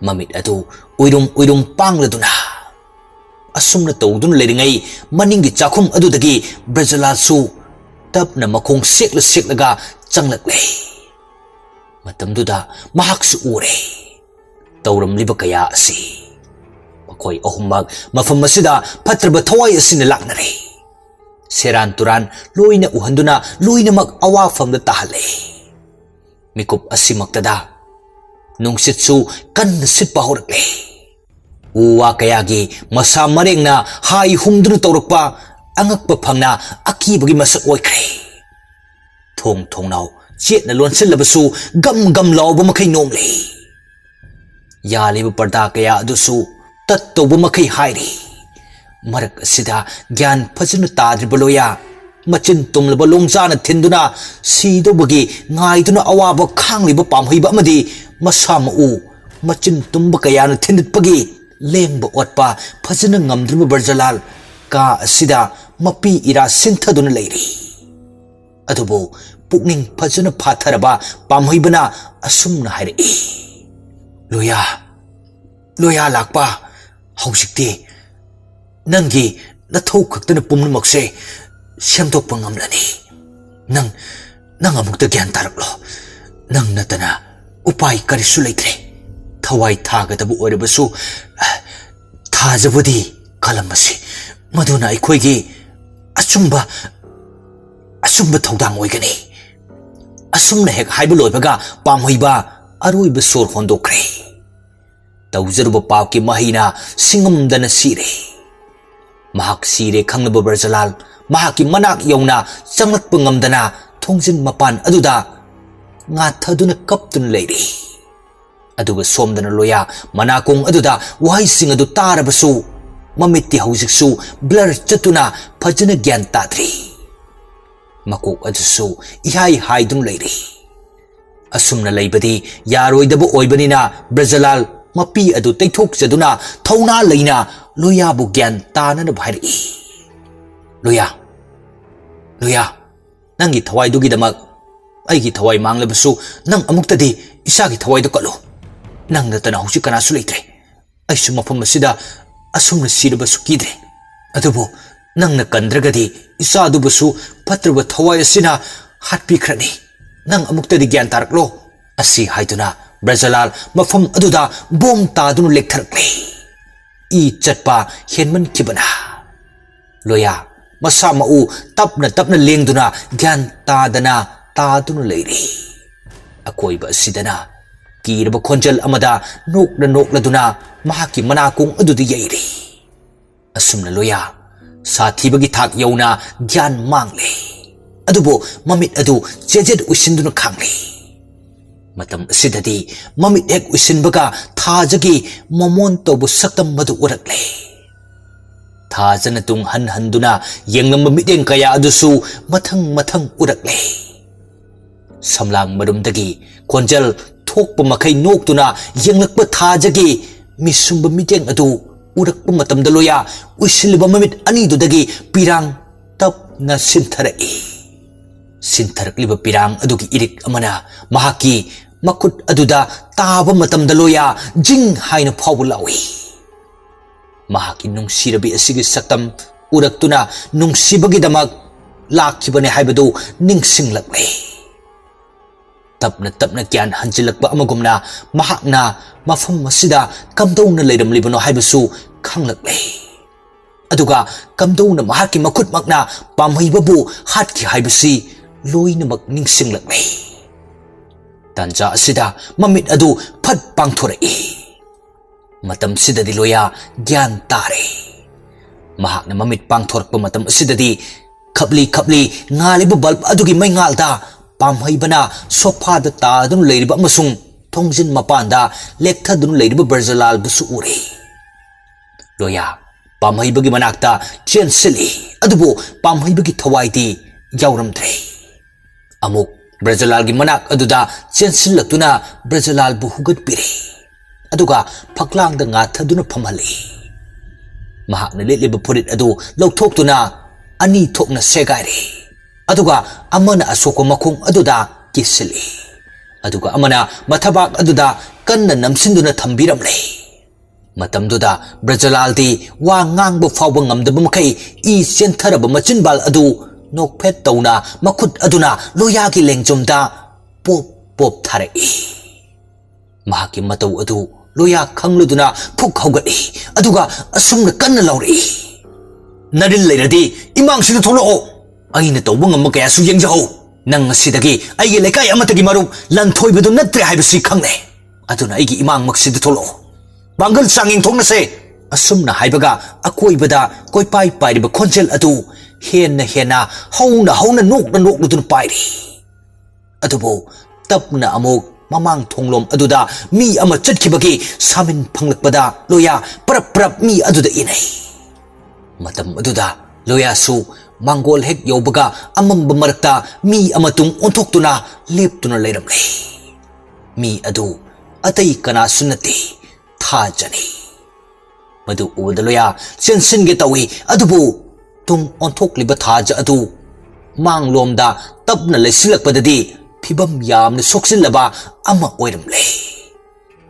ꯃꯃꯤꯠ ꯑꯗꯨ ꯎꯏꯔꯨꯝ ꯎꯏꯔꯨꯝ ꯄꯥꯡꯂꯗꯨꯅ ꯑꯁꯨꯝꯅ ꯇꯧꯗꯨꯅ ꯂꯩꯔꯤꯉꯩ ꯃꯅꯤꯡꯒꯤ ꯆꯥꯛꯈꯨꯝ ꯑꯗꯨꯗꯒꯤ ꯕ꯭ꯔꯖꯂꯥꯜꯁꯨ ꯇꯞꯅ ꯃꯈꯣꯡ ꯁꯦꯛꯂ ꯁꯦꯛꯂꯒ ꯆꯪꯂꯛꯂꯦ꯫ ꯃꯇꯝꯗꯨꯗ ꯃꯍꯥꯛꯁꯨ ꯎꯔꯦ ꯇꯧꯔꯝꯂꯤꯕ ꯀꯌꯥ ꯑꯁꯤ꯫ ꯃꯈꯣꯏ ꯑꯍꯨꯝꯃꯛ ꯃꯐꯝ ꯑꯁꯤꯗ ꯐꯠꯇ꯭ꯔꯕ ꯊꯋꯥꯏ ꯑꯁꯤꯅ ꯂꯥꯛꯅꯔꯦ꯫ ꯁꯦꯔꯥꯟ ꯇꯨꯔꯥꯟ ꯂꯣꯏꯅ ꯎꯍꯟꯗꯨꯅ ꯂꯣꯏꯅꯃꯛ ꯑꯋꯥꯐꯝꯗ ꯇꯥꯍꯜꯂꯦ꯫ ꯃꯤꯀꯨꯞ ꯑꯁꯤꯃꯛꯇꯗ ꯅꯨꯡꯁꯤꯠꯁꯨ ꯀꯟꯅ ꯁꯤꯠꯄ ꯍꯧꯔꯛꯂꯦ꯫ ꯎ ꯋꯥ ꯀꯌꯥꯒꯤ ꯃꯁꯥ ꯃꯔꯦꯡꯅ ꯍꯥꯏ ꯍꯨꯝꯗꯨꯅ ꯇꯧꯔꯛꯄ ꯑꯉꯛꯄ ꯐꯪꯅ ꯑꯀꯤꯕꯒꯤ ꯃꯁꯛ ꯑꯣꯏꯈ꯭ꯔꯦ꯫ ꯊꯣꯡ ꯊꯣꯡꯅꯥꯎ ꯆꯦꯠꯅ ꯂꯣꯟꯁꯤꯜꯂꯕꯁꯨ ꯒꯝ ꯒꯝ ꯂꯥꯎꯕ ꯃꯈꯩ ꯅꯣꯝꯂꯤ꯫ ꯌꯥꯜꯂꯤꯕ ꯄꯔꯗꯥ ꯀꯌꯥ ꯑꯗꯨꯁꯨ ꯇꯠ ꯇꯧꯕ ꯃꯈꯩ ꯍꯥꯏꯔꯤ꯫ ꯃꯔꯛ ꯑꯁꯤꯗ ꯒ꯭ꯌꯥꯟ ꯐꯖꯅ ꯇꯥꯗ꯭ꯔꯤꯕ ꯂꯣꯌꯥ ꯃꯆꯤꯟ ꯇꯨꯝꯂꯕ ꯂꯣꯡꯖꯥꯅ ꯊꯤꯟꯗꯨꯅ ꯁꯤꯗꯧꯕꯒꯤ ꯉꯥꯏꯗꯨꯅ ꯑꯋꯥꯕ ꯈꯥꯡꯂꯤꯕ ꯄꯥꯝꯍꯩꯕ ꯑꯃꯗꯤ ꯃꯁꯥ ꯃꯎ ꯃꯆꯤꯟ ꯇꯨꯝꯕ ꯀꯌꯥꯅ ꯊꯤꯟꯗꯠꯄꯒꯤ ꯂꯦꯡꯕ ꯑꯣꯠꯄ ꯐꯖꯅ ꯉꯝꯗ꯭ꯔꯤꯕ ꯕ꯭ꯔꯖꯂꯥꯜ ꯀꯥ ꯑꯁꯤꯗ ꯃꯄꯤ ꯏꯔꯥ ꯁꯤꯟꯊꯗꯨꯅ ꯂꯩꯔꯤ꯫ ꯑꯗꯨꯕꯨ ꯄꯨꯛꯅꯤꯡ ꯐꯖꯅ ꯐꯥꯊꯔꯕ ꯄꯥꯝꯍꯩꯕꯅ ꯑꯁꯨꯝꯅ ꯍꯥꯏꯔꯛꯏ, "ꯂꯣꯌꯥ, ꯂꯣꯌꯥ ꯂꯥꯛꯄ, ꯍꯧꯖꯤꯛꯇꯤ ꯅꯪꯒꯤ ꯅꯊꯧ ꯈꯛꯇꯅ ꯄꯨꯝꯅꯃꯛꯁꯦ ꯁꯦꯝꯗꯣꯛꯄ ꯉꯝꯂꯅꯤ꯫ ꯅꯪ, ꯅꯪ ꯑꯃꯨꯛꯇ ꯒ꯭ꯌꯥꯟ ꯇꯥꯔꯛꯂꯣ꯫ ꯅꯪ ꯅꯠꯇꯅ ꯎꯄꯥꯏ ꯀꯔꯤꯁꯨ ꯂꯩꯇ꯭ꯔꯦ꯫ ꯊꯋꯥꯏ ꯊꯥꯒꯗꯕ ꯑꯣꯏꯔꯕꯁꯨ, ꯊꯥꯖꯕꯨꯗꯤ ꯀꯜꯂꯝꯕꯁꯤ, ꯃꯗꯨꯅ ꯑꯩꯈꯣꯏꯒꯤ ꯑꯆꯨꯝꯕ, ꯑꯆꯨꯝꯕ ꯊꯧꯗꯥꯡ ꯑꯣꯏꯒꯅꯤ꯫ ꯑꯁꯨꯝꯅ ꯍꯦꯛ ꯍꯥꯏꯕ ꯂꯣꯏꯕꯒ ꯄꯥꯝꯍꯩꯕ ꯑꯔꯣꯏꯕ ꯁꯣꯔ ꯍꯣꯟꯗꯣꯛꯈ꯭ꯔꯦ꯫ ꯇꯧꯖꯔꯨꯕ ꯄꯥꯞꯀꯤ ꯃꯍꯩꯅ ꯁꯤꯡꯉꯝꯗꯅ ꯁꯤꯔꯦ꯫ ꯃꯍꯥꯛ ꯁꯤꯔꯦ ꯈꯪꯂꯕ ꯕ꯭ꯔꯖꯂꯥꯜ ꯃꯍꯥꯛꯀꯤ ꯃꯅꯥꯛ ꯌꯧꯅ ꯆꯪꯂꯛꯄ ꯉꯝꯗꯅ ꯊꯣꯡꯖꯤꯟ ꯃꯄꯥꯟ ꯑꯗꯨꯗ ꯉꯥꯊꯗꯨꯅ ꯀꯞꯇꯨꯅ ꯂꯩꯔꯤ꯫ ꯑꯗꯨꯒ ꯁꯣꯝꯗꯅ ꯂꯣꯌꯥ ꯃꯅꯥꯀꯣꯡ ꯑꯗꯨꯗ ꯋꯥꯍꯩꯁꯤꯡ ꯑꯗꯨ ꯇꯥꯔꯕꯁꯨ ꯃꯃꯤꯠꯇꯤ ꯍꯧꯖꯤꯛꯁꯨ ꯕ꯭ꯂꯔ ꯆꯠꯇꯨꯅ ꯐꯖꯅ ꯒ꯭ꯌꯥꯟ ꯇꯥꯗ꯭ꯔꯤ꯫ ꯃꯀꯣꯛ ꯑꯗꯨꯁꯨ ꯏꯍꯥꯏ ꯍꯥꯏꯗꯨꯅ ꯂꯩꯔꯤ꯫ ꯑꯁꯨꯝꯅ ꯂꯩꯕꯗꯤ ꯌꯥꯔꯣꯏꯗꯕ ꯑꯣꯏꯕꯅꯤꯅ ꯕ꯭ꯔꯖꯂꯥꯜ ꯃꯄꯤ ꯑꯗꯨ ꯇꯩꯊꯣꯛꯆꯗꯨꯅ ꯊꯧꯅꯥ ꯂꯩꯅ ꯂꯣꯌꯥꯕꯨ ꯒ꯭ꯌꯥꯟ ꯇꯥꯅꯅꯕ ꯍꯥꯏꯔꯛꯏ꯫ "ꯂꯣꯌꯥ, ꯂꯣꯌꯥ, ꯅꯪꯒꯤ ꯊꯋꯥꯏꯗꯨꯒꯤꯗꯃꯛ ꯑꯩꯒꯤ ꯊꯋꯥꯏ ꯃꯥꯡꯂꯕꯁꯨ ꯅꯪ ꯑꯃꯨꯛꯇꯗꯤ ꯏꯆꯥꯒꯤ ꯊꯋꯥꯏꯗꯨ ꯀꯠꯂꯨ꯫ ꯅꯪ ꯅꯠꯇꯅ ꯍꯧꯖꯤꯛ ꯀꯅꯥꯁꯨ ꯂꯩꯇ꯭ꯔꯦ꯫ ꯑꯩꯁꯨ ꯃꯐꯝ ꯑꯁꯤꯗ ꯑꯁꯨꯝꯅ ꯁꯤꯔꯕꯁꯨ ꯀꯤꯗ꯭ꯔꯦ꯫ ꯑꯗꯨꯕꯨ ꯅꯪꯅ ꯀꯟꯗ꯭ꯔꯒꯗꯤ ꯏꯆꯥꯗꯨꯕꯨꯁꯨ ꯐꯠꯇ꯭ꯔꯕ ꯊꯋꯥꯏ ꯑꯁꯤꯅ ꯍꯥꯠꯄꯤꯈ꯭ꯔꯅꯤ꯫ ꯅꯪ ꯑꯃꯨꯛꯇꯗꯤ ꯒ꯭ꯌꯥꯟ ꯇꯥꯔꯛꯂꯣ꯫" ꯑꯁꯤ ꯍꯥꯏꯗꯨꯅ ꯕ꯭ꯔꯖꯂꯥꯜ ꯃꯐꯝ ꯑꯗꯨꯗ ꯕꯣꯝ ꯇꯥꯗꯨꯅ ꯂꯦꯛꯊꯔꯛꯂꯦ꯫ ꯏ ꯆꯠꯄ ꯍꯦꯟꯃꯟꯈꯤꯕꯅ ꯂꯣꯌꯥ ꯃꯁꯥ ꯃꯎ ꯇꯞꯅ ꯇꯞꯅ ꯂꯦꯡꯗꯨꯅ ꯒ꯭ꯌꯥꯟ ꯇꯥꯗꯅ ꯇꯥꯗꯨꯅ ꯂꯩꯔꯤ꯫ ꯑꯀꯣꯏꯕ ꯑꯁꯤꯗꯅ ꯀꯤꯔꯕ ꯈꯣꯟꯖꯦꯜ ꯑꯃꯗ ꯅꯣꯛꯅ ꯅꯣꯛꯂꯗꯨꯅ ꯃꯍꯥꯛꯀꯤ ꯃꯅꯥꯀꯣꯡ ꯑꯗꯨꯗ ꯌꯩꯔꯤ꯫ ꯑꯁꯨꯝꯅ ꯂꯣꯌꯥ ꯁꯥꯊꯤꯕꯒꯤ ꯊꯥꯛ ꯌꯧꯅ ꯒ꯭ꯌꯥꯟ ꯃꯥꯡꯂꯦ꯫ ꯑꯗꯨꯕꯨ ꯃꯃꯤꯠ ꯑꯗꯨ ꯆꯦꯖꯦꯠ ꯎꯏꯁꯤꯟꯗꯨꯅ ꯈꯥꯡꯂꯤ꯫ ꯃꯇꯝ ꯑꯁꯤꯗꯗꯤ ꯃꯃꯤꯠ ꯍꯦꯛ ꯎꯏꯁꯤꯟꯕꯒ ꯊꯥꯖꯒꯤ ꯃꯃꯣꯟ ꯇꯧꯕ ꯁꯛꯇꯝ ꯑꯗꯨ ꯎꯔꯛꯂꯦ꯫ ꯊꯥꯖꯅ ꯇꯨꯡ ꯍꯟ ꯍꯟꯗꯨꯅ ꯌꯦꯡꯂꯝꯕ ꯃꯤꯠꯌꯦꯡ ꯀꯌꯥ ꯑꯗꯨꯁꯨ ꯃꯊꯪ ꯃꯊꯪ ꯎꯔꯛꯂꯦ꯫ ꯁꯝꯂꯥꯡ ꯃꯔꯨꯝꯗꯒꯤ ꯈꯣꯟꯖꯦꯜ ꯊꯣꯛꯄ ꯃꯈꯩ ꯅꯣꯛꯇꯨꯅ ꯌꯦꯡꯂꯛꯄ ꯊꯥꯖꯒꯤ ꯃꯤꯁꯨꯝꯕ ꯃꯤꯠꯌꯦꯡ ꯑꯗꯨ ꯎꯔꯛꯄ ꯃꯇꯝꯗ ꯂꯣꯌꯥ ꯎꯏꯁꯤꯜꯂꯤꯕ ꯃꯃꯤꯠ ꯑꯅꯤꯗꯨꯗꯒꯤ ꯄꯤꯔꯥꯡ ꯇꯞꯅ ꯁꯤꯟꯊꯔꯛꯏ꯫ ꯁꯤꯟꯊꯔꯛꯂꯤꯕ ꯄꯤꯔꯥꯡ ꯑꯗꯨꯒꯤ ꯏꯔꯤꯛ ꯑꯃꯅ ꯃꯍꯥꯛꯀꯤ ꯃꯈꯨꯠ ꯑꯗꯨꯗ ꯇꯥꯕ ꯃꯇꯝꯗ ꯂꯣꯌꯥ ꯖꯤꯡ ꯍꯥꯏꯅ ꯐꯥꯎꯕ ꯂꯥꯎꯏ꯫ ꯃꯍꯥꯛꯀꯤ ꯅꯨꯡꯁꯤꯔꯕꯤ ꯑꯁꯤꯒꯤ ꯁꯛꯇꯝ ꯎꯔꯛꯇꯨꯅ ꯅꯨꯡꯁꯤꯕꯒꯤꯗꯃꯛ ꯂꯥꯛꯈꯤꯕꯅꯦ ꯍꯥꯏꯕꯗꯨ ꯅꯤꯡꯁꯤꯡꯂꯛꯂꯦ꯫ ꯇꯞꯅ ꯇꯞꯅ ꯒ꯭ꯌꯥꯟ ꯍꯟꯖꯤꯜꯂꯛꯄ ꯑꯃꯒꯨꯝꯅ ꯃꯍꯥꯛꯅ ꯃꯐꯝ ꯑꯁꯤꯗ ꯀꯝꯗꯧꯅ ꯂꯩꯔꯝꯂꯤꯕꯅꯣ ꯍꯥꯏꯕꯁꯨ ꯈꯪꯂꯛꯂꯦ꯫ ꯑꯗꯨꯒ ꯀꯝꯗꯧꯅ ꯃꯍꯥꯛꯀꯤ ꯃꯈꯨꯠꯃꯛꯅ ꯄꯥꯝꯍꯩꯕꯕꯨ ꯍꯥꯠꯈꯤ ꯍꯥꯏꯕꯁꯤ ꯂꯣꯏꯅꯃꯛ ꯅꯤꯡꯁꯤꯡꯂꯛꯂꯦ꯫ ꯇꯥꯟꯖꯥ ꯑꯁꯤꯗ ꯃꯃꯤꯠ ꯑꯗꯨ ꯐꯠ ꯄꯥꯡꯊꯣꯔꯛꯏ꯫ ꯃꯇꯝꯁꯤꯗꯗꯤ ꯂꯣꯌꯥ ꯒ꯭ꯌꯥꯟ ꯇꯥꯔꯦ꯫ ꯃꯍꯥꯛꯅ ꯃꯃꯤꯠ ꯄꯥꯡꯊꯣꯔꯛꯄ ꯃꯇꯝ ꯑꯁꯤꯗꯗꯤ ꯈꯞꯂꯤ ꯈꯞꯂꯤ ꯉꯥꯜꯂꯤꯕ ꯕꯜꯕ ꯑꯗꯨꯒꯤ ꯃꯩꯉꯥꯜꯗ ꯄꯥꯝꯍꯩꯕꯅ ꯁꯣꯐꯥꯗ ꯇꯥꯗꯨꯅ ꯂꯩꯔꯤꯕ ꯑꯃꯁꯨꯡ ꯊꯣꯡꯖꯤꯟ ꯃꯄꯥꯟꯗ ꯂꯦꯛꯊꯗꯨꯅ ꯂꯩꯔꯤꯕ ꯕ꯭ꯔꯖꯂꯥꯜꯕꯨꯁꯨ ꯎꯔꯦ꯫ ꯂꯣꯌꯥ ꯄꯥꯝꯍꯩꯕꯒꯤ ꯃꯅꯥꯛꯇ ꯆꯦꯟꯁꯤꯜꯂꯤ, ꯑꯗꯨꯕꯨ ꯄꯥꯝꯍꯩꯕꯒꯤ ꯊꯋꯥꯏꯗꯤ ꯌꯥꯎꯔꯝꯗ꯭ꯔꯦ꯫ ꯑꯃꯨꯛ ꯕ꯭ꯔꯖꯂꯥꯜꯒꯤ ꯃꯅꯥꯛ ꯑꯗꯨꯗ ꯆꯦꯟꯁꯤꯜꯂꯛꯇꯨꯅ ꯕ꯭ꯔꯖꯂꯥꯜꯕꯨ ꯍꯨꯒꯠꯄꯤꯔꯦ, ꯑꯗꯨꯒ ꯐꯛꯂꯥꯡꯗ ꯉꯥꯊꯗꯨꯅ ꯐꯝꯍꯜꯂꯤ꯫ ꯃꯍꯥꯛꯅ ꯂꯤꯠꯂꯤꯕ ꯐꯨꯔꯤꯠ ꯑꯗꯨ ꯂꯧꯊꯣꯛꯇꯨꯅ ꯑꯅꯤ ꯊꯣꯛꯅ ꯁꯦꯒꯥꯏꯔꯦ, ꯑꯗꯨꯒ ꯑꯃꯅ ꯑꯁꯣꯛꯄ ꯃꯈꯣꯡ ꯑꯗꯨꯗ ꯀꯤꯁꯤꯜꯂꯤ, ꯑꯗꯨꯒ ꯑꯃꯅ ꯃꯊꯕꯥꯛ ꯑꯗꯨꯗ ꯀꯟꯅ ꯅꯝꯁꯤꯟꯗꯨꯅ ꯊꯝꯕꯤꯔꯝꯂꯦ꯫ ꯃꯇꯝꯗꯨꯗ ꯕ꯭ꯔꯖꯂꯥꯜꯗꯤ ꯋꯥ ꯉꯥꯡꯕ ꯐꯥꯎꯕ ꯉꯝꯗꯕ ꯃꯈꯩ ꯏ ꯆꯦꯟꯊꯔꯕ ꯃꯆꯤꯟꯕꯥꯜ ꯑꯗꯨ ꯅꯣꯛꯐꯦꯠ ꯇꯧꯅ ꯃꯈꯨꯠ ꯑꯗꯨꯅ ꯂꯣꯌꯥꯒꯤ ꯂꯦꯡꯖꯨꯝꯗ ꯄꯣꯞ ꯄꯣꯞ ꯊꯥꯔꯛꯏ꯫ ꯃꯍꯥꯛꯀꯤ ꯃꯇꯧ ꯑꯗꯨ ꯂꯣꯌꯥ ꯈꯪꯂꯗꯨꯅ ꯐꯨꯛ ꯍꯧꯒꯠꯂꯤ, ꯑꯗꯨꯒ ꯑꯁꯨꯝꯅ ꯀꯟꯅ ꯂꯥꯎꯔꯛꯏ, "ꯅꯔꯤꯜ ꯂꯩꯔꯗꯤ ꯏꯃꯥꯡꯁꯤꯗ ꯊꯣꯛꯂꯛꯑꯣ꯫ ꯑꯩꯅ ꯇꯧꯕ ꯉꯝꯕ ꯀꯌꯥꯁꯨ ꯌꯦꯡꯖꯍꯧ꯫ ꯅꯪ ꯉꯁꯤꯗꯒꯤ ꯑꯩꯒꯤ ꯂꯩꯀꯥꯏ ꯑꯃꯠꯇꯒꯤ ꯃꯔꯨꯞ ꯂꯟꯊꯣꯏꯕꯗꯨ ꯅꯠꯇ꯭ꯔꯦ ꯍꯥꯏꯕꯁꯤ ꯈꯪꯂꯦ꯫ ꯑꯗꯨꯅ ꯑꯩꯒꯤ ꯏꯃꯥꯡꯃꯛꯁꯤꯗ ꯊꯣꯛꯂꯛꯑꯣ꯫ ꯄꯥꯡꯒꯜ ꯆꯥꯡꯌꯦꯡ ꯊꯣꯛꯅꯁꯦ꯫" ꯑꯁꯨꯝꯅ ꯍꯥꯏꯕꯒ ꯑꯀꯣꯏꯕꯗ ꯀꯣꯏꯄꯥꯏ ꯄꯥꯏꯔꯤꯕ ꯈꯣꯟꯖꯦꯜ ꯑꯗꯨ ꯍꯦꯟꯅ ꯍꯦꯟꯅ ꯍꯧꯅ ꯍꯧꯅ ꯅꯣꯛꯅ ꯅꯣꯛꯂꯗꯨꯅ ꯄꯥꯏꯔꯤ꯫ ꯑꯗꯨꯕꯨ ꯇꯞꯅ ꯑꯃꯨꯛ ꯃꯃꯥꯡ ꯊꯣꯡꯂꯣꯝ ꯑꯗꯨꯗ ꯃꯤ ꯑꯃ ꯆꯠꯈꯤꯕꯒꯤ ꯁꯥꯃꯤꯟ ꯐꯪꯂꯛꯄꯗ ꯂꯣꯌꯥ ꯄꯔꯞ ꯄꯔꯞ ꯃꯤ ꯑꯗꯨꯗ ꯏꯅꯩ꯫ ꯃꯇꯝ ꯑꯗꯨꯗ ꯂꯣꯌꯥꯁꯨ ꯃꯥꯡꯒꯣꯜ ꯍꯦꯛ ꯌꯧꯕꯒ ꯑꯃꯝꯕ ꯃꯔꯛꯇ ꯃꯤ ꯑꯃ ꯇꯨꯡ ꯑꯣꯟꯊꯣꯛꯇꯨꯅ ꯂꯦꯞꯇꯨꯅ ꯂꯩꯔꯝꯂꯦ꯫ ꯃꯤ ꯑꯗꯨ ꯑꯇꯩ ꯀꯅꯥꯁꯨ ꯅꯠꯇꯦ, ꯊꯥꯖꯅꯤ꯫ ꯃꯗꯨ ꯎꯕꯗ ꯂꯣꯌꯥ ꯆꯦꯟꯁꯤꯟꯒꯦ ꯇꯧꯏ, ꯑꯗꯨꯕꯨ ꯇꯨꯡ ꯑꯣꯟꯊꯣꯛꯂꯤꯕ ꯊꯥꯖ ꯑꯗꯨ ꯃꯥꯡꯂꯣꯝꯗ ꯇꯞꯅ ꯂꯩꯁꯤꯜꯂꯛꯄꯗꯗꯤ ꯐꯤꯕꯝ ꯌꯥꯝꯅ ꯁꯣꯛꯆꯤꯜꯂꯕ ꯑꯃ ꯑꯣꯏꯔꯝꯂꯦ꯫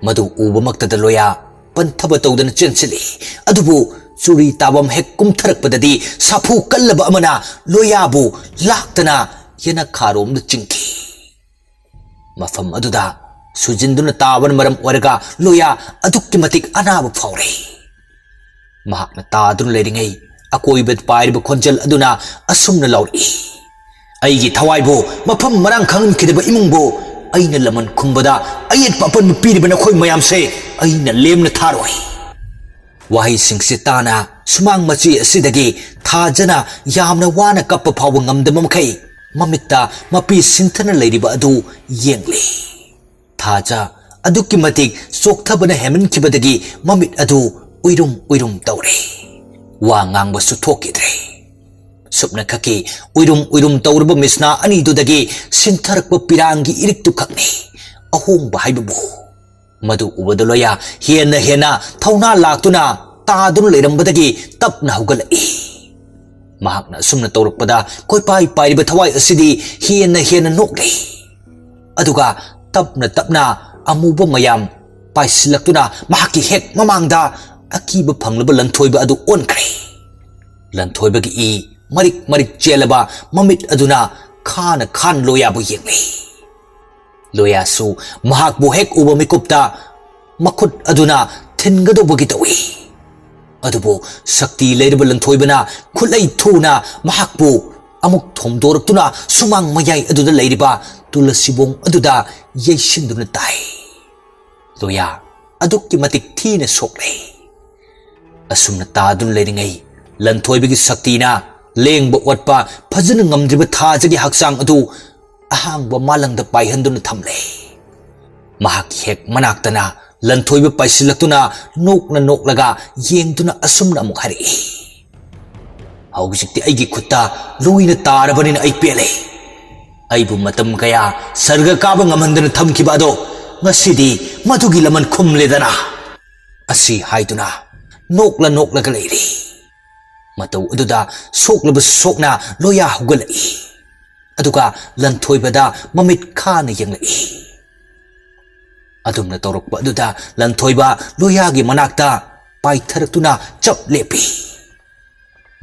ꯃꯗꯨ ꯎꯕꯃꯛꯇꯗ ꯂꯣꯌꯥ ꯄꯟꯊꯕ ꯇꯧꯗꯅ ꯆꯦꯟꯁꯤꯜꯂꯤ, ꯑꯗꯨꯕꯨ ꯆꯨꯔꯤ ꯇꯥꯐꯝ ꯍꯦꯛ ꯀꯨꯝꯊꯔꯛꯄꯗꯗꯤ ꯁꯥꯐꯨ ꯀꯜꯂꯕ ꯑꯃꯅ ꯂꯣꯌꯥꯕꯨ ꯂꯥꯛꯇꯅ ꯌꯦꯅꯈꯥꯔꯣꯝꯗ ꯆꯤꯡꯈꯤ꯫ ꯃꯐꯝ ꯑꯗꯨꯗ ꯁꯨꯖꯤꯟꯗꯨꯅ ꯇꯥꯕꯅ ꯃꯔꯝ ꯑꯣꯏꯔꯒ ꯂꯣꯌꯥ ꯑꯗꯨꯛꯀꯤ ꯃꯇꯤꯛ ꯑꯅꯥꯕ ꯐꯥꯎꯔꯦ꯫ ꯃꯍꯥꯛꯅ ꯇꯥꯗꯨꯅ ꯂꯩꯔꯤꯉꯩ ꯑꯀꯣꯏꯕꯗ ꯄꯥꯏꯔꯤꯕ ꯈꯣꯟꯖꯦꯜ ꯑꯗꯨꯅ ꯑꯁꯨꯝꯅ ꯂꯥꯎꯔꯛꯏ, "ꯑꯩꯒꯤ ꯊꯋꯥꯏꯕꯨ ꯃꯐꯝ ꯃꯔꯥꯡ ꯈꯪꯍꯟꯈꯤꯗꯕ ꯏꯃꯨꯡꯕꯨ ꯑꯩꯅ ꯂꯃꯟ ꯈꯨꯝꯕꯗ ꯑꯌꯦꯠꯄ ꯑꯄꯟꯕ ꯄꯤꯔꯤꯕ ꯅꯈꯣꯏ ꯃꯌꯥꯝꯁꯦ ꯑꯩꯅ ꯂꯦꯝꯅ ꯊꯥꯔꯣꯏ"꯫ ꯋꯥꯍꯩꯁꯤꯡꯁꯤ ꯇꯥꯅ ꯁꯨꯃꯥꯡ ꯃꯆꯤ ꯑꯁꯤꯗꯒꯤ ꯊꯥꯖꯅ ꯌꯥꯝꯅ ꯋꯥꯅ ꯀꯞꯄ ꯐꯥꯎꯕ ꯉꯝꯗꯕ ꯃꯈꯩ ꯃꯃꯤꯠꯇ ꯃꯄꯤ ꯁꯤꯟꯊꯅ ꯂꯩꯔꯤꯕ ꯑꯗꯨ ꯌꯦꯡꯂꯤ꯫ ꯊꯥꯖ ꯑꯗꯨꯛꯀꯤ ꯃꯇꯤꯛ ꯆꯣꯛꯊꯕꯅ ꯍꯦꯟꯃꯟꯈꯤꯕꯗꯒꯤ ꯃꯃꯤꯠ ꯑꯗꯨ ꯎꯏꯔꯨꯝ ꯎꯏꯔꯨꯝ ꯇꯧꯔꯦ꯫ ꯋꯥ ꯉꯥꯡꯕꯁꯨ ꯊꯣꯛꯈꯤꯗ꯭ꯔꯦ꯫ ꯁꯨꯞꯅꯈꯛꯀꯤ ꯎꯏꯔꯨꯝ ꯎꯏꯔꯨꯝ ꯇꯧꯔꯕ ꯃꯤꯠꯁꯅꯥ ꯑꯅꯤꯗꯨꯗꯒꯤ ꯁꯤꯟꯊꯔꯛꯄ ꯄꯤꯔꯥꯡꯒꯤ ꯏꯔꯤꯛꯇꯨ ꯈꯛꯅꯤ ꯑꯍꯣꯡꯕ ꯍꯥꯏꯕꯕꯨ꯫ ꯃꯗꯨ ꯎꯕꯗ ꯂꯣꯌꯥ ꯍꯦꯟꯅ ꯍꯦꯟꯅ ꯊꯧꯅꯥ ꯂꯥꯛꯇꯨꯅ ꯇꯥꯗꯨꯅ ꯂꯩꯔꯝꯕꯗꯒꯤ ꯇꯞꯅ ꯍꯧꯒꯠꯂꯛꯏ꯫ ꯃꯍꯥꯛꯅ ꯑꯁꯨꯝꯅ ꯇꯧꯔꯛꯄꯗ ꯀꯣꯏꯄꯥꯏ ꯄꯥꯏꯔꯤꯕ ꯊꯋꯥꯏ ꯑꯁꯤꯗꯤ ꯍꯦꯟꯅ ꯍꯦꯟꯅ ꯅꯣꯛꯂꯤ꯫ ꯑꯗꯨꯒ ꯇꯞꯅ ꯇꯞꯅ ꯑꯃꯨꯕ ꯃꯌꯥꯝ ꯄꯥꯏꯁꯤꯜꯂꯛꯇꯨꯅ ꯃꯍꯥꯛꯀꯤ ꯍꯦꯛ ꯃꯃꯥꯡꯗ ꯑꯀꯤꯕ ꯐꯪꯂꯕ ꯂꯟꯊꯣꯏꯕ ꯑꯗꯨ ꯑꯣꯟꯈ꯭ꯔꯦ꯫ ꯂꯟꯊꯣꯏꯕꯒꯤ ꯏ ꯃꯔꯤꯛ ꯃꯔꯤꯛ ꯆꯦꯜꯂꯕ ꯃꯃꯤꯠ ꯑꯗꯨꯅ ꯈꯥꯅ ꯈꯥꯅ ꯂꯣꯌꯥꯕꯨ ꯌꯦꯡꯂꯤ꯫ ꯂꯣꯌꯥꯁꯨ ꯃꯍꯥꯛꯄꯨ ꯍꯦꯛ ꯎꯕ ꯃꯤꯀꯨꯞꯇ ꯃꯈꯨꯠ ꯑꯗꯨꯅ ꯊꯤꯟꯒꯗꯧꯕꯒꯤ ꯇꯧꯏ꯫ ꯑꯗꯨꯕꯨ ꯁꯛꯇꯤ ꯂꯩꯔꯕ ꯂꯟꯊꯣꯏꯕꯅ ꯈꯨꯠꯂꯩ ꯊꯨꯅ ꯃꯍꯥꯛꯄꯨ ꯑꯃꯨꯛ ꯊꯣꯝꯗꯣꯔꯛꯇꯨꯅ ꯁꯨꯃꯥꯡ ꯃꯌꯥꯏ ꯑꯗꯨꯗ ꯂꯩꯔꯤꯕ ꯇꯨꯂꯁꯤꯕꯣꯡ ꯑꯗꯨꯗ ꯌꯩꯁꯤꯟꯗꯨꯅ ꯇꯥꯏ꯫ ꯂꯣꯌꯥ ꯑꯗꯨꯛꯀꯤ ꯃꯇꯤꯛ ꯊꯤꯅ ꯁꯣꯛꯂꯦ꯫ ꯑꯁꯨꯝꯅ ꯇꯥꯗꯨꯅ ꯂꯩꯔꯤꯉꯩ ꯂꯟꯊꯣꯏꯕꯒꯤ ꯁꯛꯇꯤꯅ ꯂꯦꯡꯕ ꯑꯣꯠꯄ ꯐꯖꯅ ꯉꯝꯗ꯭ꯔꯤꯕ ꯊꯥꯖꯒꯤ ꯍꯛꯆꯥꯡ ꯑꯗꯨ ꯑꯍꯥꯡꯕ ꯃꯥꯂꯪꯗ ꯄꯥꯏꯍꯟꯗꯨꯅ ꯊꯝꯂꯦ꯫ ꯃꯍꯥꯛꯀꯤ ꯍꯦꯛ ꯃꯅꯥꯛꯇꯅ ꯂꯟꯊꯣꯏꯕ ꯄꯥꯏꯁꯤꯜꯂꯛꯇꯨꯅ ꯅꯣꯛꯅ ꯅꯣꯛꯂꯒ ꯌꯦꯡꯗꯨꯅ ꯑꯁꯨꯝꯅ ꯑꯃꯨꯛ ꯍꯥꯏꯔꯛꯏ, "ꯍꯧꯖꯤꯛꯇꯤ ꯑꯩꯒꯤ ꯈꯨꯠꯇ ꯂꯣꯏꯅ ꯇꯥꯔꯕꯅꯤꯅ ꯑꯩ ꯄꯦꯜꯂꯦ꯫ ꯑꯩꯕꯨ ꯃꯇꯝ ꯀꯌꯥ ꯁꯔꯒ ꯀꯥꯕ ꯉꯝꯍꯟꯗꯅ ꯊꯝꯈꯤꯕ ꯑꯗꯣ ꯉꯁꯤꯗꯤ ꯃꯗꯨꯒꯤ ꯂꯃꯟ ꯈꯨꯝꯂꯦꯗꯅ"꯫ ꯑꯁꯤ ꯍꯥꯏꯗꯨꯅ ꯅꯣꯛꯂ ꯅꯣꯛꯂꯒ ꯂꯩꯔꯤ꯫ ꯃꯇꯧ ꯑꯗꯨꯗ ꯁꯣꯛꯂꯕꯁꯨ ꯁꯣꯛꯅ ꯂꯣꯌꯥ ꯍꯧꯒꯠꯂꯛꯏ꯫ ꯑꯗꯨꯒ ꯂꯟꯊꯣꯏꯕꯗ ꯃꯃꯤꯠ ꯈꯥꯅ ꯌꯦꯡꯂꯛꯏ꯫ ꯑꯗꯨꯝꯅ ꯇꯧꯔꯛꯄ ꯑꯗꯨꯗ ꯂꯟꯊꯣꯏꯕ ꯂꯣꯌꯥꯒꯤ ꯃꯅꯥꯛꯇ ꯄꯥꯏꯊꯔꯛꯇꯨꯅ ꯆꯞ ꯂꯦꯞꯄꯤ꯫